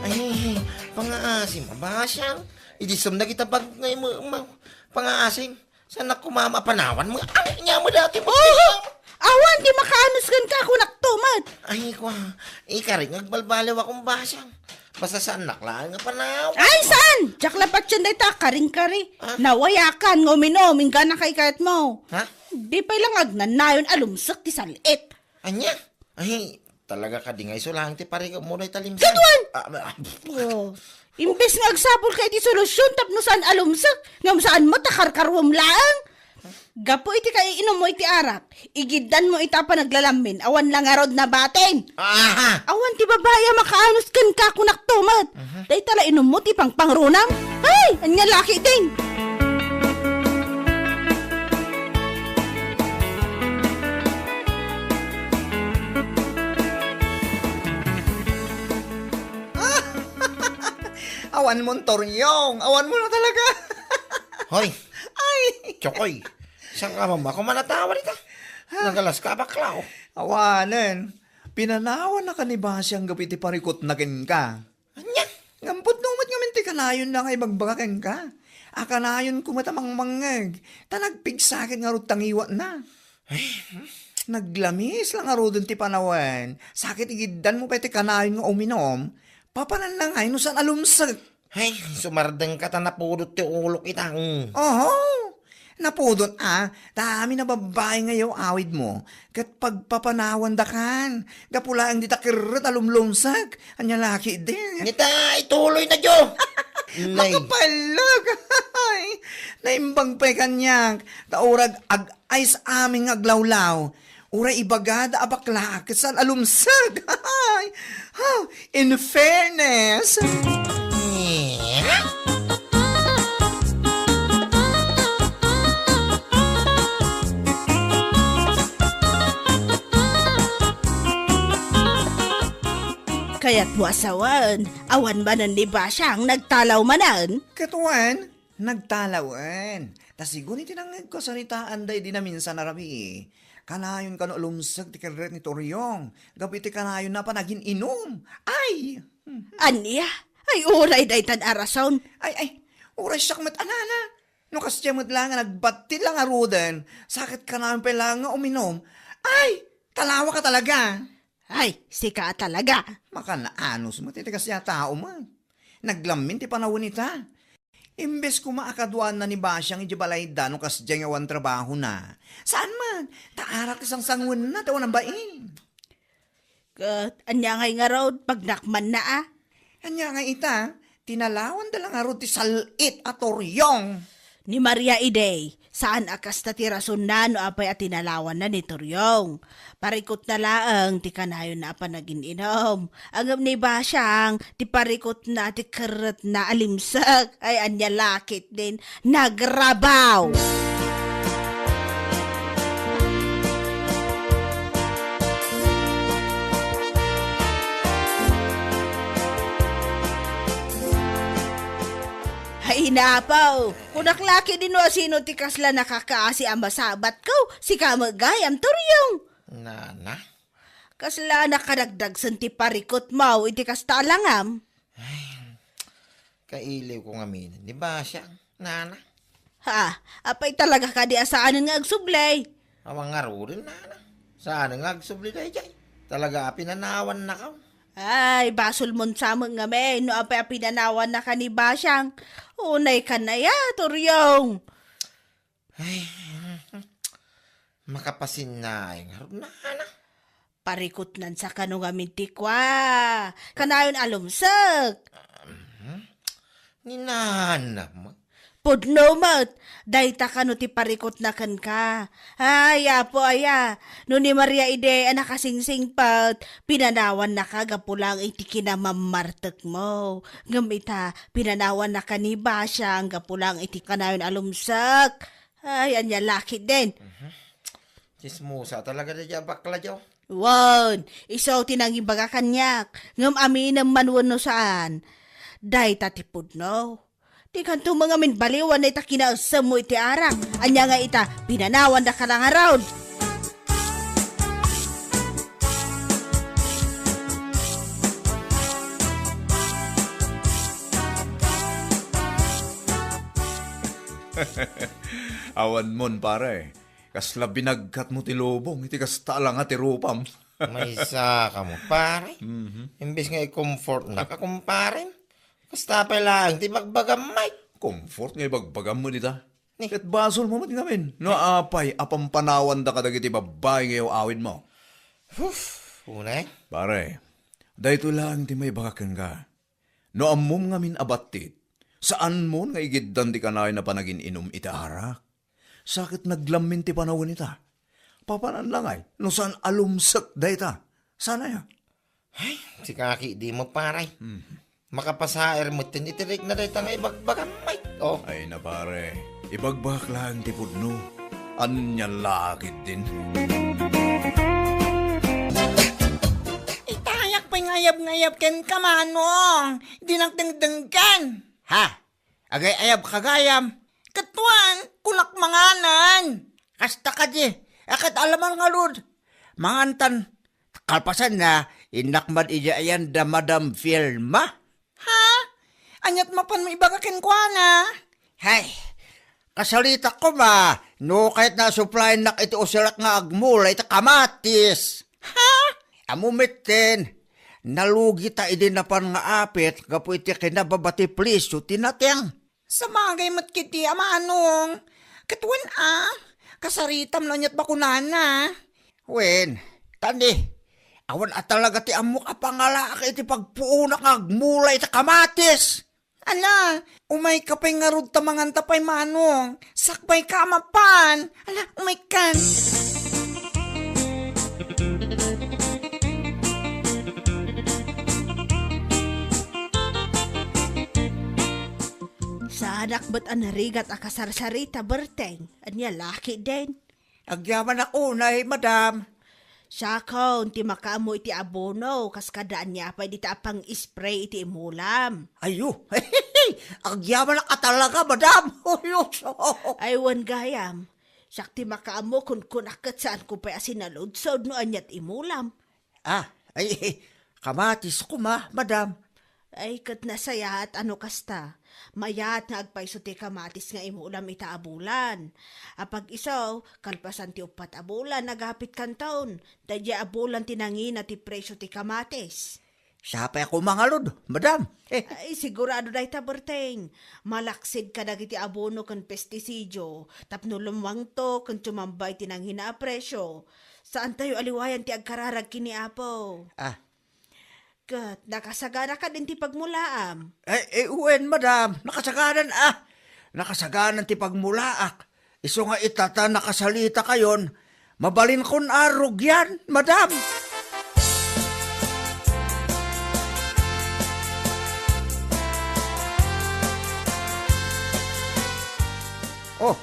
Ay, pangaasim, Basiang. Idi sumnag ita bag-, ngay mo, ma-, pangaasim. Saan a kumama a panawan mo? Ay, ania mo dati mo? Oho! Awan ti makaanus kenka, kunak to met. Ay, kwa, ikaring agbalbaliw akong Basiang. Basta saannak laeng a panawan. Ay, saan? Diak la patien dayta a karing-kari. Ah? Nawayakan nga uminom, inggana kay kayatmo. Ha? Di pay lang agnanayon a lumsek ti sal-it. Ania? Ay, talaga kadi nga isu laeng ti parikutmo dayta limsek? Kaduan! Ah, ah, Oh. Imbes nga agsapulka iti solusion tapno saan a lumsek, ngem saan met a karkaruem laeng. Gapu iti kaiinummo iti arak, igiddanmo ita a panaglalamin, awan la ngarud nabatin. Aha! Awan ti babai a makaanus kenka, kunak to met. Mhm. Dayta la inummo ti pangpangrunam. Ay, ania la ketdin? Awan mon Toryong, awan mo na talaga. Hoy! Ay! Chokoy, saan ka man ba kumanatawa dita? Nagalas ka, bakla, oh. Awanen. Pinanawannaka ni Basiang gapu iti parikutna kenka. Ania? Ngem pudno met ngamin ti kanayonna nga ibagbaga kenka. A kanayonko met a mangmangngeg, ta nagpigsa ket ngarud ta ngiwatna. Ay, hmm. Naglamis la ngaruden ti panawen, sa ket igiddanmo pay ti kanayon nga uminom, papananna ngay no saan a lumsek. Ay, sumardengka ta napudot ti ulok ita, hmm. Oho. Napudot a, ta amin a babbai nga yaw-awidmo, ket pagpapanawandakan, gapu laeng dita kerrek a lumlumsek, ania la ketdin. Nita, ituloy na, Jo. Nay. Makapalag! Ay, naimbag pay kaniak, ta urag ag-ayos amin nga aglawlaw. Uray ibagada a bakla, ket saan a lumsek. Ha, in fairness. Kayatmo a sawen, awan manen ni Basiang nagtalaw manen? Ket wen, nagtalawen. Ta sigun iti nangngegko a saritaanda idi naminsan a rabii, kanayon kano a lumsek ti kerrek ni Toryong gapu iti kanayonna a panagin-inum. Ay! Ania? Ay, uray daytan a rason. Ay, ay, uray siak met a nana. No kasdiay met laeng nga nagbattit la ngaruden, sa ket kanayon pay laeng nga uminom. Ay, talawaka talaga. Ay, sika a talaga. Makanaanus met iti kasdiay a tao met. Naglamin ti panawen ita. Imbes koma a kaduaanna ni Basiang idiay balayda no kasdiay nga awan trabahona. Saan met, ta arak ti sangsangoenna ta awan a bain. Ket ania ngay ngarud, pagnak manna a? Ania ngay ita, tinalawanda la ngarud ti sal-it a Toryong. Ni Maria idi, saan a kasta ti rasonna no apay a tinalawanna ni Toryong. Parikutna laeng ti kanayonna a panagin-inum. Ngem ni Basiang, ti parikutna ti kerretna a limsek. Ay, ania la ketdin, nagrabaw! Ay, napaw! Kunak la ketdin no asino ti kasla nakakaasi a masabatko, sika met gayam, Toryong. Nana? Kasla a nakadagdagsen ti parikutmo iti kasta a langam? Ay, kailiwko ngamin ni Basyang, nana. Ha, apay talaga kadi a saanen nga agsubli? Awan ngaruden, nana. Saanen nga agsubli daydiay. Talaga a pinanawannakaw. Ay, basolmon sa met ngamin no apay a pinanawannaka ni Basyang. Unay ka na ya, Turyong. Ay, makapasinnaay ngarud, nana. Parikutnan sa kano ngamin ti kua. Kanayon a lumsek. Mhm. Ni nana met. Pudno met. Dayta kano ti parikutna kenka. Ay, Apo aya. No ni Maria idi a nakasingsingpet, pinanawannaka gapu lang iti kinamammartekmo. Ngem ita, pinanawannaka ni Basyang gapu lang iti kanayon a lumsek. Ay, ania la ketdin. Mhm. Tsismosa talaga daydiay a bakla, Diyo. Wen, isu ti nangibaga kaniak, ngem aminem man wenno saan. Dayta ti pudno. Dikanto met ngamin baliwan dayta kinaessemmo iti arak. Ania nga ita, pinanawannaka la ngarud. Awanmon, pare. Kasla binagkatmo ti lubong iti kasta a langa ti rupam. Maysa kamo, pare. Mhm. Imbes nga i-comfortnak a kumparem, kasta pay laeng ti ibagbagam, Mike. Comfort nga ibagbagam met ita. Ni? Ket basolmo met ngamin no apay a pampanawanda kadagiti babbai nga iyaw-awidmo. Huf, unay. Pare, daytoy laeng ti maibaga kenka. No ammom ngamin a battit, saanmon nga igiddan ti kanayon a panagin-inum iti arak. Sa ket naglammin ti panawen ita. Papanan la ngay, no saan a lumsek dayta. Saan aya? Ay, sika ketdin, pare. Hmm. Makapasaer metten iti rikna dayta nga ibagbagam, Mike. Oh. Ay na, pare. Ibagbagak laeng ti pudno. Ania la ketdin? Itayak pay nga ayab-ngayab kenka, Manong. Dinak dengdenggen. Ha? Agay-ayabka gayam. Ket wen, kunak manganen. Kasta kadi, a ket alamon ngarud. Mangantan, kalpasanna, innak met idiay ayan da Madam Filma. Ha? Aniat mapanmo ibaga kenkuana? Hay, kasaritak koma, no kayatna a suplayennak iti usirak nga agmula iti kamatis. Ha? Ammo metten, nalugita idi napan nga apit gapu iti kinababa ti presio ti nateng. Sabagay met ketdi, Manong. Ket wen a, kasaritam no aniat bakunana. Wen, tani, awan a talaga ti ammok a pangalaak iti pagpuonak nga agmula iti kamatis. Ala, umayka pay ngarud ta manganta pay, Manong. Sakbayka a mapan. Ala, umaykan. Saanak met a narigat a kasarsarita, Berteng. Ania la ketdin? Agyamanak unay, madam. Siakon ti makaammo iti abono, kas kada ania pay dita a pang-spray iti imulam. Ayo, agyamanak a talaga, madam. Ayo, so. Ay, wen gayam. Siak ti makaammo, kunkunak ket saanko pay a sinaludsod no aniat imulam. Ah, ay, kamatis koma, madam. Ay, ket nasayaat a no kasta. Mayat nga agpayso ti kamatis nga imulam ita a bulan. Apag-isu, kalpasan ti uppat a bulan, agapitkanton. Daydiay a bulan ti nangina ti presio ti kamatis. Sapay a kumangalud, madam. Ay, sigurado dayta, Berteng. Malaksid kadagiti abono ken pestisidio, tapno lummuangto ken sumamba iti nangina a presio. Saantayo a liwayan ti agkararag ken ni Apo. Ah. Ket nakasagana kadin ti pagmulaam? Ay, eh, wen, madam. Nakasaganan, ah. Nakasaganan ti pagmulaak. Isu nga ita ta nakasalitakayon, mabalinkon a rugian, madam. Oh,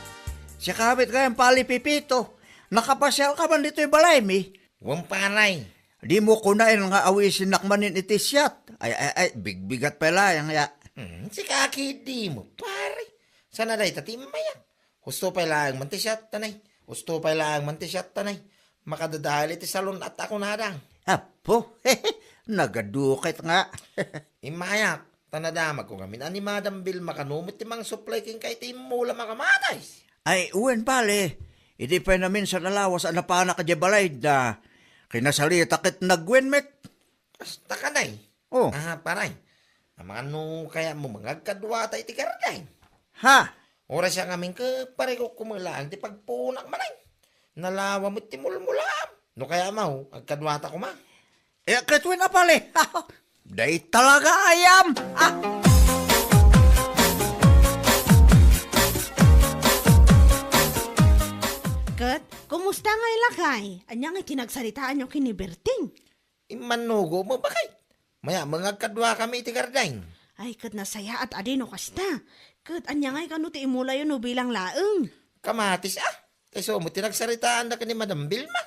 siak met gayam, Pali Pipito. Nakapasiarka man ditoy balaymi? Wen, pare. Dimo kunaen nga awisennak manen iti siat. Ay, ay, ay, bigbigat pay laeng ya. Hmm, sika ketdin, pare. Saan a dayta ti immayak? Husto pay laeng man ti siat, tanay. Husto pay laeng man ti siat, tanay. Makadadael iti salon at ako nada. Apo, nagaduket nga. Immayak, ta nadamagko ngamin a ni Madam Vilma kano met ti mangsuplay kenka iti immulam a kamatis. Ay, wen, pale. Idi pay naminsan a lawas a napanak idiay balayda, kinasalita ket nagwen met. Kasta ka, day. Oh. Ah, paray. Amangan no kayatmo nga agkaduata iti garden. Ha? Oras a ngamin ket pareho kumelaeng ti pagpunak manen. Nalawa met ti mulmulaam. No kayatmo, agkaduata koma. Eh, ket wen a pale. Day talaga ayam. Ah. Ket, kumusta ngay lakay? Ania ngay ti nagsaritaanyo ken ni Berting? Immannugo mo, bakit? Maya, mangagkadua kami iti garden. Ay, ket nasayaat a di no kasta. Ket ania ngay kano ti imulayo no bilang laeng? Kamatis, ah. Kayso mo ti nagsaritaanda ken ni Madam Vilma.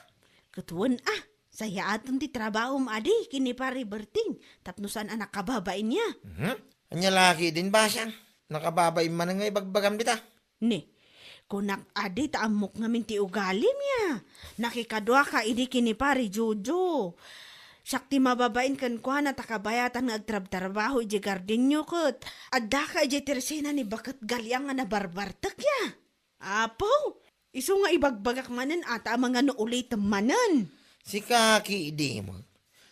Ket wen, ah. Sayaaten ti trabahom adi ken ni Pare Berting tapno saan a nakababain ya. Mhm. Ania lagi din, basang? Nakababain manen nga ibagbagam dita. Ni, kunak adi ta ammok ngamin ti ugalim ya. Nakikaduaka idi ken ni Pare Jojo. Siak ti mababain kenkuana ta kabayatan nga agtrabtrabaho idiay gardenyo ket addaka idiay tersena ni Baket Galiang nga nabarbartek ya. Apo, isu nga ibagbagak manen a ta amangan no ulitem manen. Sika, ki, idi mo.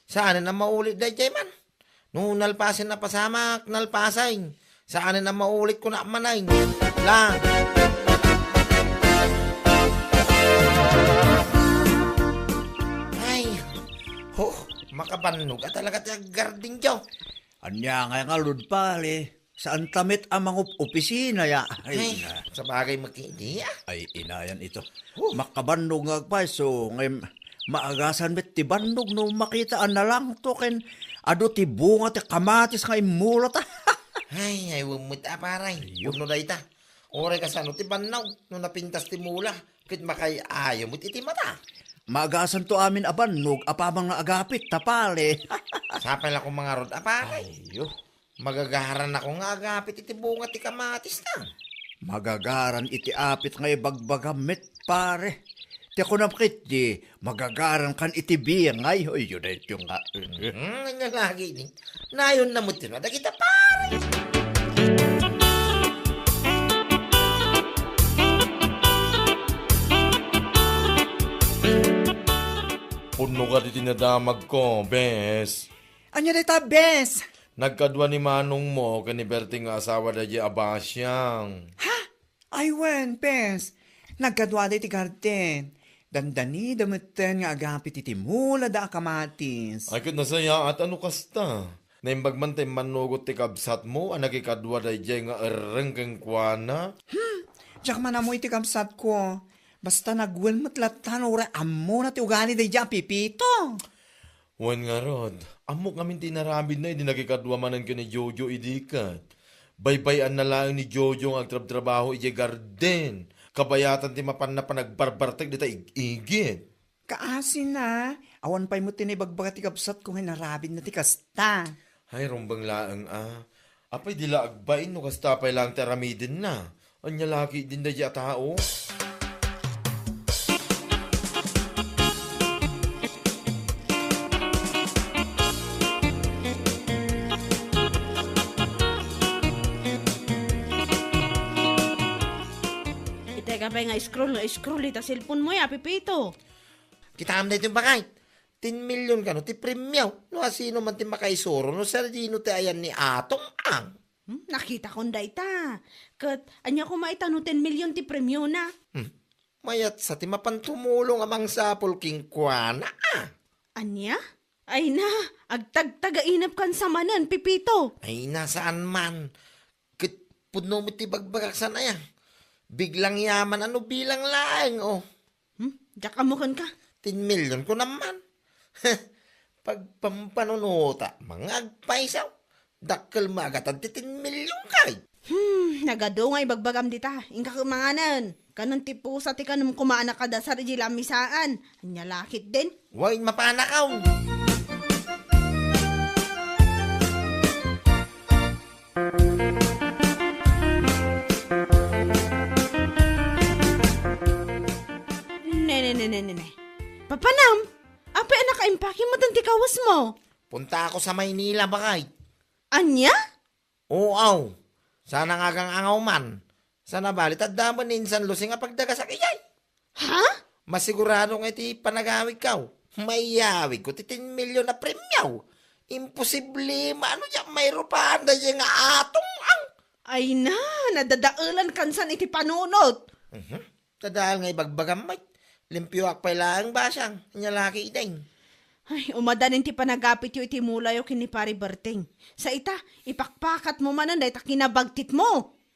Saanen a maulit daydiay man. No nalpasen a pasamak, nalpasen. Saanen a maulit, kunak manen. Lang. Ay, ho, makabannog a talaga ti aggarden, Joe. Ania ngay ngarud, pare? Saanta met a mangup-opisina ya. Ay, Ay, na. Sabagay, makidi, ah. Ay, inayan ito. Huh. Makabannog nga agpayso, ngay maagasan met ti bannog no makita a nalangto ken adu ti bunga ti kamatis nga immulata. Ay, ay, wen met a, pare. Ayyo. Pudno dayta. Uray kasano ti bannog no napintas ti mula, ket makay-ayo met iti mata. Maagasanto amin a bannog apaman nga agapit ta, pare. Sapay la koma ngarud a, pare. Ayyo. Magagaran ako nga agapit iti bunga ti kamatis na. Magagaran iti apit nga ibagbagam met, pare. Ti kunam ketdi, magagaran kan iti bingay. Oy, yun ay yung nga. Hmm, nga lagi ni. Nayon na mo tino, dagita, pare. Punno ka di tinadamag ko, bes. Ania dayta, bes? Nagkadua ni manongmo ken ni Berting nga asawa daydiay a basiang. Ha? Ay wen, bes. Nagkadua dayta iti garden. Dandanida metten nga agapit iti mulada a kamatis. Ay, ket nasayaat a no kasta. Naimbag man ta immannugot ti kabsatmo a nakikadua daydiay nga erreng kenkuana. Hmm, diak man ammo iti kabsatko. Basta nagwen met latta no uray ammona ti ugali daydiay a Pipito. Wen ngarud, ammok ngamin ti inaramidna idi nakikadua manen ken ni Jojo idi ket. Baybay-anna laeng ni Jojo nga agtrabtrabaho idiay garden. Kabayatan ti mapanna panagbarbartek dita ig-igid. Kaasina, awan pay met ti naibagbaga ti kabsatko nga inaramidna ti kasta. Ay, rumbeng laeng a. Apay di la agbain no kasta pay laeng ti aramidenna? Ania lagi din daydiay a tao? Itay ka pay nga scroll nga scroll ita cellphone mo ya, Pipito. Kitaem daytoy, bakay. Ten million kano ti premio. No asino man ti makaisuro, no sadino ti ayan ni Atong Ang. Hmm, nakitakon dayta. Ket ania koma ita no ten million ti premiona? Hmm. Mayat sa ti mapan tumulong a mangsapul kenkuana, a. Ania? Ay na, agtagtagainep kan sa manen, Pipito. Ay na, saan man. Ket pudno met ti bagbagak san aya. Biglang yaman a no bilang laeng, oh. Hmm? Diak ammo kenka? Ten million ko naman. Pagpampanunuta, mga agpaysaw. Dakkel magatad ti ten million kay. Hmm, nagadu nga ibagbagam dita. Inka ket manganen. Kanen ti pusa ti kanem koma a nakadasar idiay lamisaan. Ania la ketdin? Wen, mapanakaw. Ne, ne, ne, ne, ne, ne. Panam, apay a nakaimpake met ti kawesmo? Puntaak sa Maynila, baket. Ania? Oo, aw. Saan nga agang-angaw man. Saan a bali, adda met ni Insan Lucy nga pagdagasak idiay. Ha? Masigurado nga iti panagawidko, maiyawidko ti ten million a premio. Imposible, mano diak mairupaanda diay nga Atong Ang. Ay na, nadadaelan kansan iti panunot. Mhm. Tadaal nga ibagbagam met. Limpioak pay laeng, basiang. Ania la ketdin? Ay, umadanin ti panagapityo iti mulayo ken ni Pari Berting. Sa ita, ipakpakatmo manen dayta kinabagtitmo.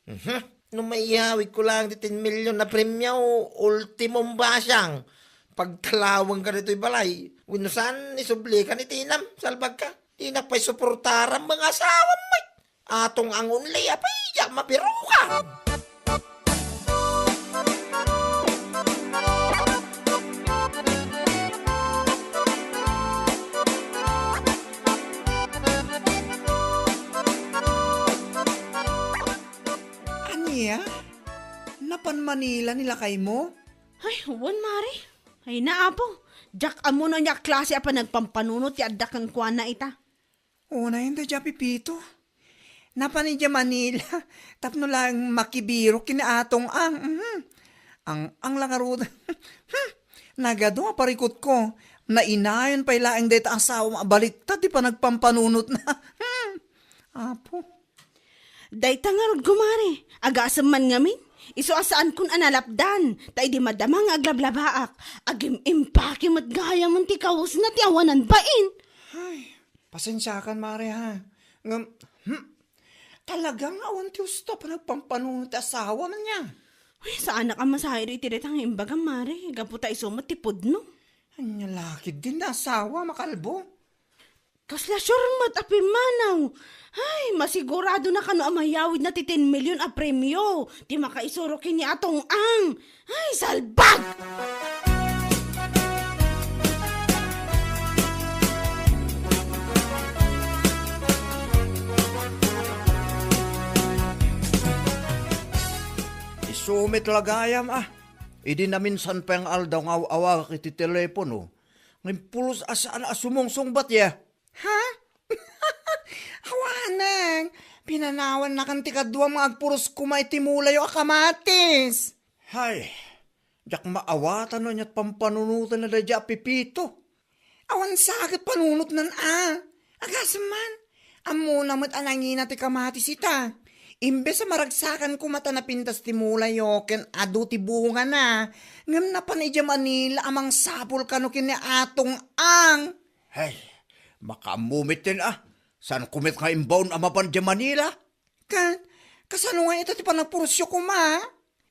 Mhm. No maiyawidko laeng ti ten million a premio, ultimom, basiang. Pagtalawengka ditoy balay, wenno saan, isublikan iti inam, salbagka. Dinak pay suportaran nga asawam met. Atong Ang only, apay diak mabirukan. Ania? Napan Manila ni lakaymo? Ay, wen, Mare. Ay na, Apo. Diak ammo no ania klase a panagpampanunot ti adda kenkuana ita. Unayen daydiay a Pepito. Napan idiay Manila tapno laeng makibirok ken ni Atong Ang. Mhm. Ang-ang la ngarud. Hmm. Nagadu a parikutko. Nainayon pay laeng dayta asawam a baliktad ti panagpampanunotna. Hmm. Apo. Dayta ngarud, kumare, agasem man ngamin. Isu a saankon a nalapdan, ta idi madama nga aglablabaak, agim-impake met gayam ti kawesna ti awanan bain. Ay, pasensiakan, mare, ha. Ngem, hmm, talaga nga awan ti husto a panagpampanunot ti asawam ania. Uy, saanak a masahid iti dayta nga imbagam, mare, gapu ta isu met ti pudno. Ania la ketdin ti asawam a kalbo? Kasla sure met a pimmanaw. Ay, masigurado na kano a mayawidna ti ten million a premio ti makaisuro ken ni Atong Ang. Ay, salbag! Isu met la gayam, a. Idi naminsan pay nga aldaw nga aw-awagak iti telepono, ngem pulos a saan a sumungsungbat, ya. Ha? Awanen, pinanawannakan ti kaduam nga agpuros koma iti mulayo a kamatis. Hay, diak maawatan no aniat pampanunotenna daydiay a Pepito. Awan sa ket panunotnan a. Agasem man, ammona met a nangina ti kamatis ita. Imbes a maragsakan koma ta napintas ti mulayo ken adu ti bungana, ngem napan idiay Manila a mangsapul kano ken ni Atong Ang. Hay, makaammo met ken a, saanko met nga imbaon a mapan idiay Manila? Ket, kasano nga ita ti panagpurosyo koma?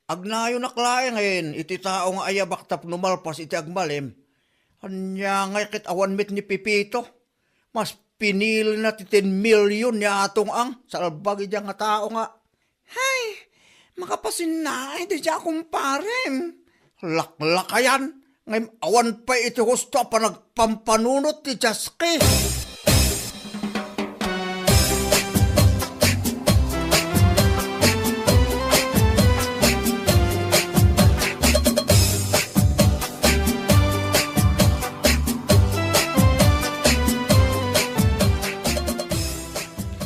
Agnayonak laengen iti tao nga ayabak tapno malpas iti agmalem. Ania ngay ket awan met ni Pepito? Mas pinilina ti ten million ni Atong Ang, salbag idiay nga tao nga. Hay, makapasinnaay daydiay a kumparem. Laklakayan, ngem awan pay iti husto a panagpampanunot ti Jaski.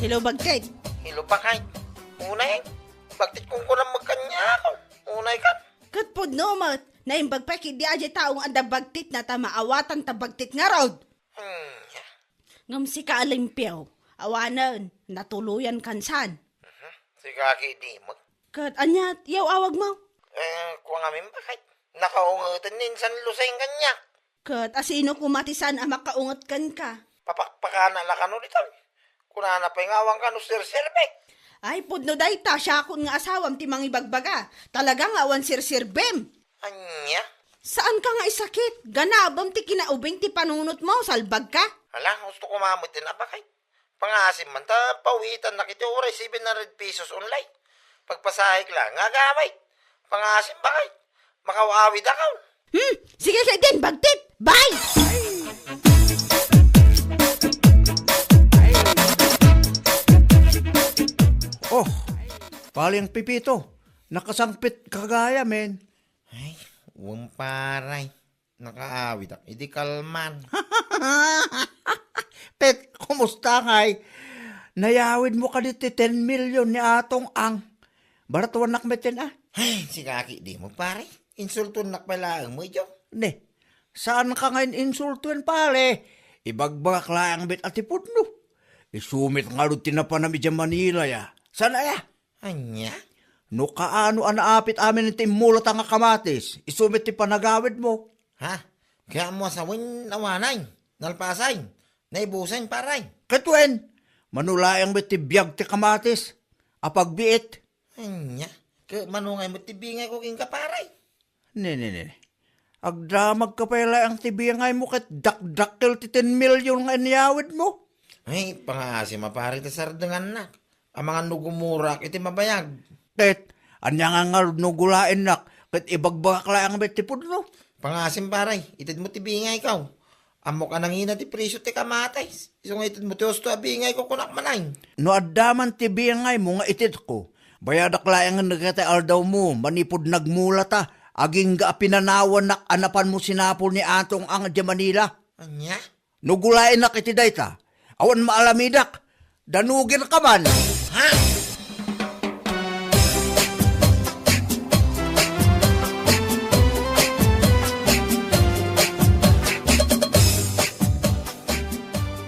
Hello, Bagtit. Hello, Pakay. Unay, Bagtit, kunkunam met kaniak. Unay kan. Ket pudno met, naimbag pay ketdi a diay tao nga adda bagtitna ta maawatan ta bagtit ngarud. Hmm, ya. Ngem sika a limpio, awanen, natuloyan kansan. Mhm. Sika ketdi met. Ket aniat, yaw awagmo? Eh, kua ngamin, Pakay. Nakaungeten ni Insan Luseng kaniak. Ket asino koma ti saan a makaunget kenka? Papakpakana la kano ditoy. Kunana pay nga awan kano serserbi. Ay, pudno dayta, siakon nga asawam ti mangibagbaga. Talaga nga awan serserbim. Ania? Saanka nga isakit. Ganabem ti kinaubing ti panunotmo, salbagka. Hala, husto koma met ti napakay. Pangasim man ta pawitannak iti uray seven hundred pesos only. Pagpasahek la nga agawid. Pangasim, Pakay. Makaw-awid ako. Hmm, sige ketdin, bagtit. Bye! Oh, Paling Pepito, nakasangpet ka gayam. Ay, wen, pare. Nakaawidak idi kalman. Tet, kumusta ngay? Nayawidmo kadi ti ten million ni Atong Ang? Baratuannak metten a. Ay, si Kaki, di mo, pare. Insultuennak pay laeng mo idiyo. Ne, saan ka nga in-insultuen, pare? Ibagbagak laeng met a ti pudno. Isu met ngarud ti napanam idiay Manila ya. Saan aya? Ania? No kaano a naapit amin ti immulata nga kamatis, isu met ti panagawidmo. Ha? Kayatmo a sawen awanen, nalpasen, naibusen, pare? Ket wen, mano laeng met ti biag ti kamatis a pagbiit. Ania? Ket mano ngay met ti bingayko kenka, pare? Ne, ne, ne, ne. Agdamagka pay laeng ti bingaymo ket dakdakkel ti ten million nga inyawidmo. Ay, pangaasim a, pare, ta sardengannak. Amangan no gumurak iti mabayag. Ket, ania nga ngarud no gulaennak ket ibagbagak laeng met ti pudno? Pangaasim, pare, itedmo ti bingayko. Ammok a nangina ti presio ti kamatis. Isu nga itedmo ti husto a bingayko, kunak manen. No adda man ti bingaymo nga itedko, bayadak laengen dagiti aldawmo manipud nagmulata, agingga a pinanawannak a napanmo sinapul ni Atong Ang idiay Manila. Ania? No gulaennak iti dayta, awan maalamidak, danugenka man. Ha?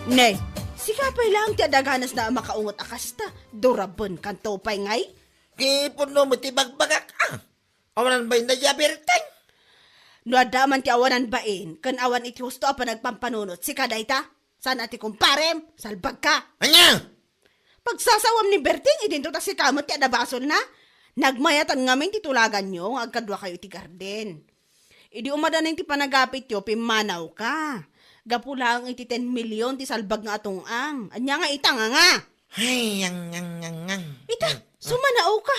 Ne, sika pay laeng ti adaganasna a makaunget a kasta, durabenkanto pay ngay? Ket pudno met ti bagbagak a. Awanan bain dayta a Berteng? No adda man ti awanan bain, ken awan iti husto a panagpampanunot, sika dayta? Saan a ti kumparem? Salbagka! Ania? Pagsasawam ni Berteng, idinto ta sika met ti adda basolna? Nagmayatan ngamin ti tulaganyo nga agkaduakayo iti garden. Idi umadanin ti panagapityo, pimmanawka. Gapu laeng iti ten million ti salbag nga Atong Ang. Ania nga ita nga nga? Ay, ang, ang, ang, ang. Ita, sumanaoka.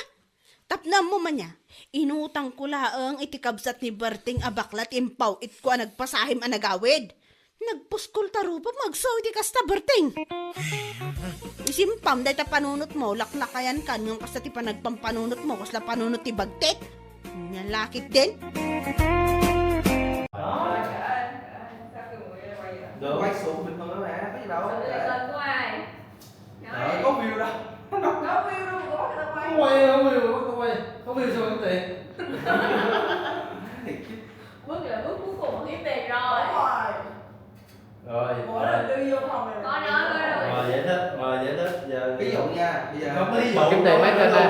Tapno ammo man ya, inutangko laeng iti kabsat ni Berteng a bakla ti impaw-itko a nagpasahim a nagawid. Nagpuskol ta rupa, magsao iti kasta, Berteng. Isimpam dayta panunotmo, laklakayankan ngem kasta ti panagpampanunotmo, kasla panunot ti bagtit. Nia lakit din. Đó. Quay xuống bình thường thôi mà, có gì đâu. Sao lại cần của ai? Ờ, có view đâu. Có view đâu, có quay. Không quay, không view, không quay. Có view sao không tiền? Bước là bước cuối cùng của cái về rồi. Đúng rồi. Rồi, Ủa, rồi. Là tư duy văn phòng này là Có nói, có nói. Rồi, giải thích, rồi, giải thích. Giờ ví dụ nha, bây giờ Không có ví dụ. Bà kiếm tiền mấy kênh đây?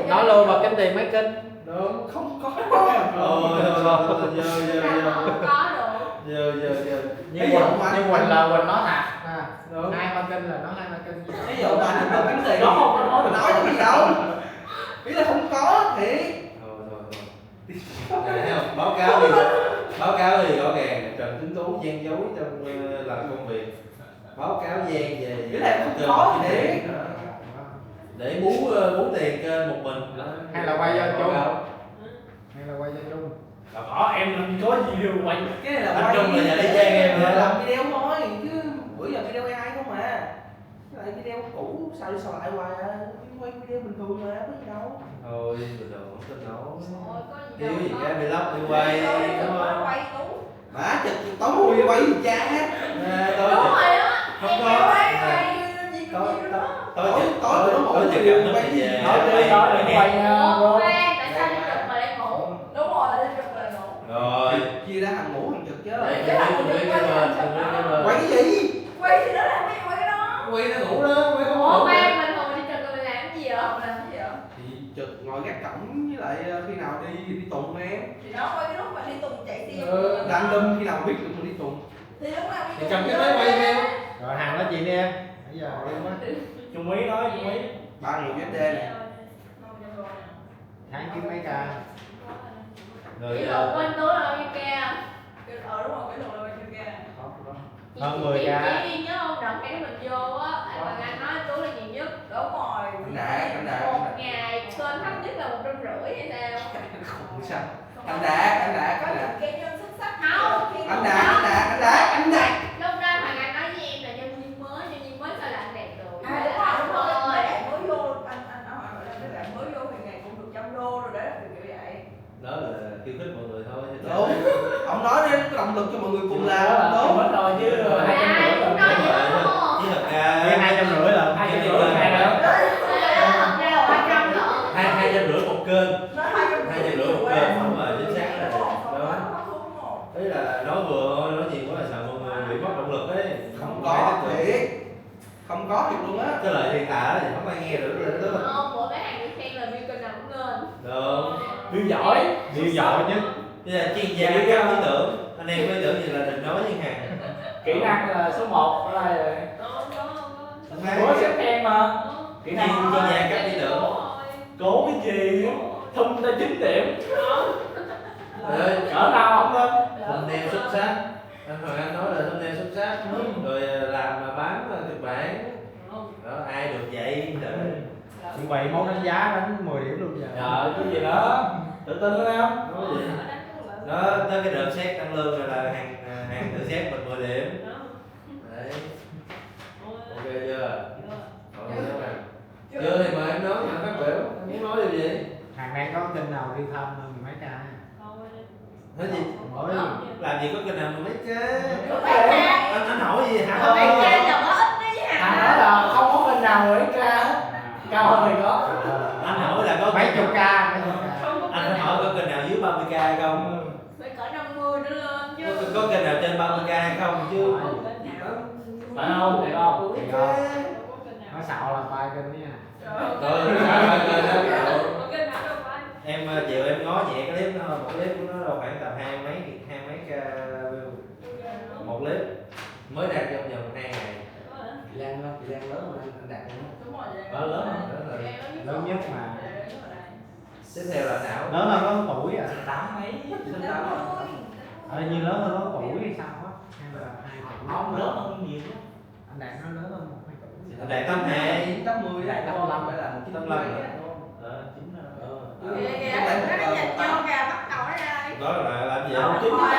Nói luôn, bà kiếm tiền mấy kênh? Đúng, không có. Ờ, rồi, rồi, rồi, rồi, rồi, rồi. Không có được. Rồi, rồi, rồi. Ví dụ mà Như Quỳnh là Quỳnh nói thật. À, Đúng. Hai ba kênh là nói hai ba kênh. Ví dụ mà anh mà kiếm tiền Nó không có nói được. Nói cái gì đâu. Ý là không có thiệt. Thôi, thôi, thôi. Này, thấy không? Báo cáo thì, báo cáo thì rõ ràng Trần Tuấn Tú gian dối trong, ờ, làm công việc. Báo cáo gian về Cái này không Trần khó Tuấn Tú thiệt. Đó. Để bú, ờ, bú tiền kênh một mình. Đó. Hay là quay cho Báo Trung? cáo. Hay là quay cho Trung? Là có, em làm gì có gì đâu quay. Cái này là Anh quay Trung là giờ đi gian em hả? Làm video thôi, chứ bữa giờ video A I không mà. Cái này video cũ, sao đi sao lại hoài à. Quay video bình thường mà, có gì đâu. Thôi, bình thường không tin đâu. Ôi, có gì Hiếu đâu, gì có cái vlog đi quay, Sao đi đúng chụp không? Quay tú. Má chụp tao quay gì cha. À, tao Đúng chụp. Rồi á. Không Em có. Quay À. Quay gì Tao, cũng tao, nhiều tao Tối, chụp, tối tao, tụi nó ngủ tao chụp thì cặp nó quay về. Tối, tối, tối, quay, à, Ủa, bro. Khoan, tại sao đi chụp mà lại ngủ? Đúng rồi, đi chụp mà lại ngủ. Rồi. Chia ra thằng ngủ thằng chụp chứ. Để Chứ tôi thằng biết, tôi biết cái bên, tôi biết cái bên. Quay cái gì? Quay thì nó làm cái gì quay cái đó. Quay nó ngủ đó, quay không Ủa, ngủ khoan, đó. Bình thường đi chụp rồi mình làm cái gì vậy? Làm cái gì vậy? Thì chụp ngồi gác cổng với lại, ờ, khi nào đi, đi tùng em. Thì đó, quay cái lúc mà đi tùng chạy xe Ờ, random khi nào biết tụi mình đi tùng. Thì lúc nào Thì đi tùng chụp cái máy quay theo. Rồi, Hằng nói chuyện đi em. Nãy giờ quên quá. Trung Mỹ nói, Trung Mỹ. Ba người U S D nè. Tháng chín mấy ca. Rồi, Ví dụ ờ, quên túi là bao nhiêu ca? Ờ, đúng rồi, kỷ lục là bao nhiêu ca? Không, không. Chị, Hơn mười chị, ca. Chị Liên nhớ không? Đợt tháng mình vô á, anh Hoàng Anh nói túi là nhiều nhất. Đúng rồi. Anh Đạt, anh Đạt, anh Một Đạt. Ngày kênh thấp nhất là một trăm rưỡi hay sao? Khủng sao? Anh Đạt, anh Đạt, Có anh Đạt. Những cá nhân xuất sắc Không. Khi Anh Đạt, anh Đạt, anh Đạt, anh Đạt. Lúc đó Hoàng Anh nói với em là nhân viên mới, nhân viên mới sao làm đẹp được. À, đúng rồi, đúng rồi. Mấy bạn mới vô, anh, anh, anh, anh, mấy bạn mới vô thì ngày cũng được trăm đô rồi đó, kiểu kiểu vậy. Đó là khiêu khích mọi người thôi. Đúng. Ông nói đến cái Động lực cho mọi người cùng làm, đúng không? Hết rồi chứ, hai trăm rưỡi rồi. Đúng rồi, chứ thật ra hai trăm rưỡi là hai trăm rưỡi, hai trăm rưỡi. Hai, hai trăm rưỡi một kênh. Hai trăm rưỡi một kênh, đúng rồi, chính xác là đó. Ý là nói vừa nói nhiều quá là sợ mọi người bị mất động lực ấy. Không có, thiệt. Không có thiệt luôn á. Cái lời truyền tải thì không ai nghe được, được, được. Không, của cái hàng được khen là view kênh nào cũng lên. Được. View giỏi, view giỏi nhất. Bây giờ chuyên gia cấp lý tưởng, anh em có lý tưởng gì là đừng nói với hàng. Kỹ năng là số một ở đây rồi. Không có, không có. Ủa, sếp khen mà. Kỹ năng chuyên gia cấp lý tưởng. Đúng rồi. Cố cái gì? Thông ta chín điểm. Ờ. Cỡ nào không lên? Thumbnail xuất sắc. Anh Hoàng Anh nói là thumbnail xuất sắc, rồi, ờ, làm mà bán, ờ, kịch bản. Đó, ai được vậy trời. Như vậy món đánh giá đánh mười điểm luôn vậy. Ờ, cái gì đó. Tự tin lắm em. Nói gì? Đó, tới cái đợt xét tăng lương rồi là hàng, à, hàng tự xét mình mười điểm. Đấy. Ok chưa? Ok, nhớ mà. Chưa thì mời em nói, em phát biểu. Em muốn nói điều gì? Hàng đang có kênh nào đi thăm mười mấy k? Nói gì? Ủa, làm gì có kênh nào mà mấy cái. Anh, anh hỏi gì hả? Mấy cái là có ít đấy hả? Anh nói là không có kênh nào mà mấy k cao hơn thì có. Anh hỏi là có mấy chục k, mấy chục k. Anh phải hỏi có kênh nào dưới ba mươi k hay không? Phải cỡ năm mươi nữa lên chứ. Có, có kênh nào trên ba mươi k hay không chứ? Phải không? Thiệt không? Thiệt không? Nói xạo là ba kênh đó nha. Rồi, sao mà kênh đó, em, ờ, chiều em ngó nhẹ cái clip đó, một clip của nó đâu khoảng tầm hai mấy, hai mấy k view. Một clip mới đạt trong vòng hai ngày. Chị Lan, Chị Lan lớn hơn anh, anh Đạt luôn á. Đúng rồi, Chị Lan. Ờ, lớn hơn. Lớn hơn. Chị Lan lớn nhất. Lớn nhất mà. Chị Lan lớn nhất rồi này. Tiếp theo là Thảo. Lớn hơn có tuổi à? Chị Tám mấy? Chị Tám rồi. Ờ, như lớn hơn có tuổi hay sao á? Hay là hai tuổi? Không, lớn hơn nhiều lắm. Anh Đạt nó lớn hơn một hai tuổi. Anh Đạt tám hai. Tám mươi, Đạt tám lăm, phải là một chín lăm. Ờ, chín lăm. Ờ. Kìa, kìa, nó có nhìn vô kìa, bắt cầu nó ra đi. Đó là làm gì? Đâu, chín lăm,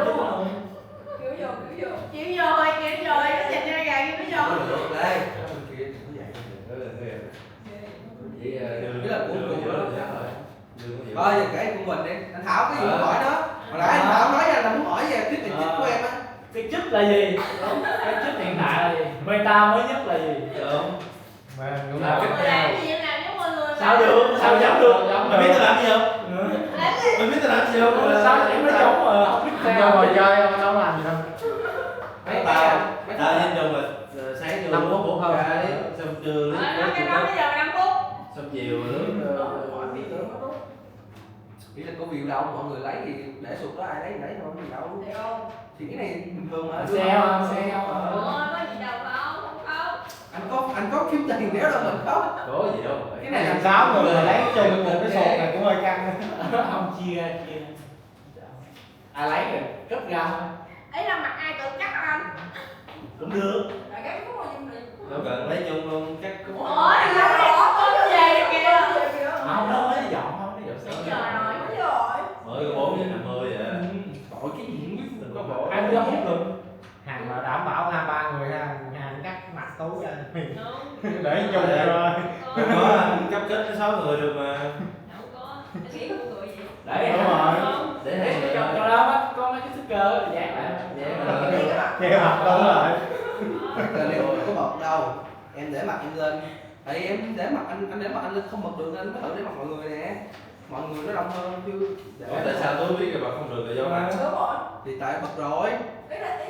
chín lăm. Kiểu vô, kiểu vô. Kiểu vô, kiểu vô, nó nhìn ra kìa, kiểu vô. Ôi, được đây. Cái kia cũng vậy. Ừ, ừ. Vậy, ờ, đường, tức là của đường, của đường, đường, đường. Thôi, giờ kể của mình đi. Anh Thảo có gì muốn hỏi nữa? Hồi nãy anh Thảo nói với anh là muốn hỏi về cái tính chất của em á. Cái chức là gì? Cái chức hiện tại là gì? Meta mới nhất là gì? Đúng. Mà đúng là cái gì làm với mọi người mà. Sao được? Sao giống được? Mày biết tao làm gì không? Mày biết tao làm gì không? Sao em nói trống mà không biết sao. Ngồi chơi không, đâu làm gì đâu. Mấy tao, tao với Trung là, ờ, sáng vô năm phút, bốn cái, xong trưa lướt Facebook. Ờ, nói cái đó bây giờ năm phút. Xong chiều lướt, ờ, Ý là có view đâu, mọi người lấy thì để sụt đó, ai lấy thì lấy thôi, có gì đâu. Thì cái này bình thường mà. Sale, sale. Ờ. Ủa, có gì đâu không? Không có. Anh có, anh có kiếm tiền nếu là mình có. Có gì đâu. Cái này làm sao mà lấy chung một cái sổ này cũng hơi căng. Không chia, chia. Ai lấy rồi, cất ra thôi. Ấy là mặt ai tự cắt anh? Cũng được. Là cái phút mà dùng Đâu cần lấy chung luôn, cắt cũng. Ủa, anh nói không có về kìa. Không, nó mới dọn, không, nó dọn. Mấy giờ rồi? Mấy giờ rồi? Mới có bốn giờ năm mươi vậy. Ừ. Tội cái gì không biết, có bộ. Hai mươi lăm phút rồi. Hàng mà đảm bảo ha, ba người ha, hàng cắt mặt túi ra. Đúng. Để chung rồi. Không có, cấp kết nó sáu người được mà. Không có, anh nghĩ của người gì? Đấy, đúng rồi. Để hai người cho, cho nó bắt con nó cái sticker, dán lại. Dán lại. Che mặt đúng rồi. Cái này có bật đâu. Em để mặt em lên. Tại em để mặt anh, anh để mặt anh lên không bật được nên mới thử để mặt mọi người nè. Mọi người nó đông hơn chứ. Ủa, tại sao tôi biết là bật không được là do mặt? Đúng rồi. Thì tại bật rồi.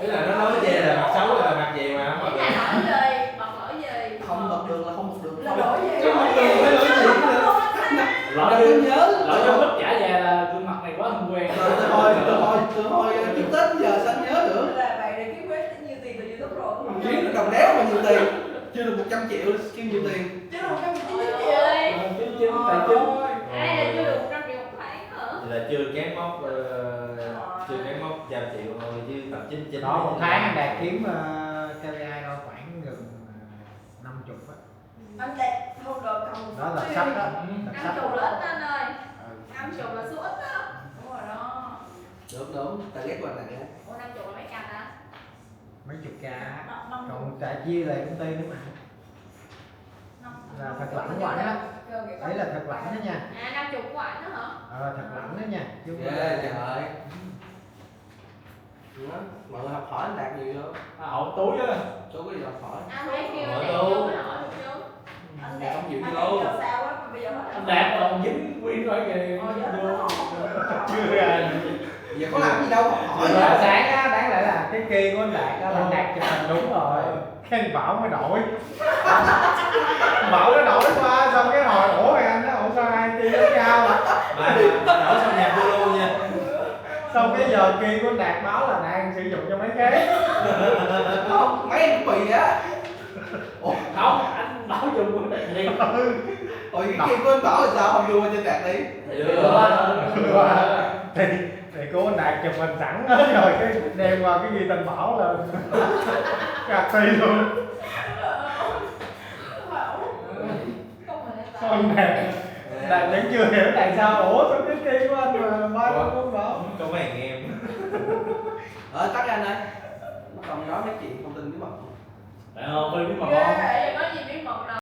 Ý là nó nói về là mặt xấu hay là mặt gì mà không bật được? Ý là lỗi gì? Bật lỗi gì? Không bật được là không bật được. Là lỗi gì? Không bật được, phải lỗi gì? Lỗi gì? Lỗi nhớ. Lỗi nhớ, mất trả về là gương mặt này quá không quen. Từ, từ hồi, từ hồi, từ hồi, ờ, trước Tết giờ sao anh nhớ được? Là vậy rồi kiếm được nhiều tiền từ YouTube rồi. Kiếm được đồng đéo mà nhiều tiền. Chưa được một trăm triệu là kiếm nhiều tiền. Chứ đâu có một trăm triệu. Ờ, chín chín tài chính. Ôi. Ê, là chưa được một trăm triệu một tháng hả? Vậy là chưa kém mốc, ờ, chưa kém mốc trăm triệu thôi, chứ tầm chín chín. Đó, một tháng anh Đạt kiếm, ờ, K P I đâu khoảng gần, ờ, năm chục á. Anh Đạt không đòi cầm. Đó là sắp đó. Năm chục là ít anh ơi. Ừ. Năm chục là số ít á. Đúng rồi đó. Đúng, đúng. Tao ghét qua này á. Ủa, năm chục là mấy trăm ta? Mấy chục k á. Còn trả chia lại công ty nữa mà. Là thật lỏng ngoại á. Ấy là thật lỏng đó nha. À, năm chục ngoại nữa hả? Ờ, thật lỏng đó nha. Chứ không phải là trời ơi. Mọi người học hỏi anh Đạt nhiều vô. À, ổng túi á. Chú có gì học hỏi? Anh thấy kêu Ở anh đâu? Đạt vô, hỏi được không? Anh Đạt không chịu Anh vô. Sao sao á mà bây giờ hết Anh Đạt còn dính Quyên thôi kìa. Ồ, dạ. Chưa ra. Giờ có làm gì đâu, học hỏi Buổi nha. Sáng á, đáng lẽ là cái kia của anh Đạt á, là anh Đạt chụp hình đúng rồi. Cái anh Bảo mới đổi. Bảo nó đổi qua, xong cái hỏi, "Ủa, anh đó, ủa sao hai kia giống nhau hả?" Mà mà nói xong nhạc Zalo nha. Xong cái giờ kia của anh Đạt báo là đang sử dụng cho máy khác. Không, máy em cũng bị á. Không, anh Bảo dùng của Đạt đi. Ôi, cái kia của anh Bảo là sao không đưa qua cho Đạt đi? Thì, thì của anh Đạt chụp hình sẵn rồi cái đem qua cái ghi tên Bảo là gạt đi luôn. Bảo. Không phải là Sao anh Đạt, Đạt vẫn chưa hiểu tại sao, ủa sao cái kia của anh mà ba của anh Bảo. Có vẻ nghe. Ờ, tắt anh ơi. Nó còn nói mấy chuyện thông tin bí mật. Phải không? Quên bí mật Ghê, không? Em có gì bí mật đâu.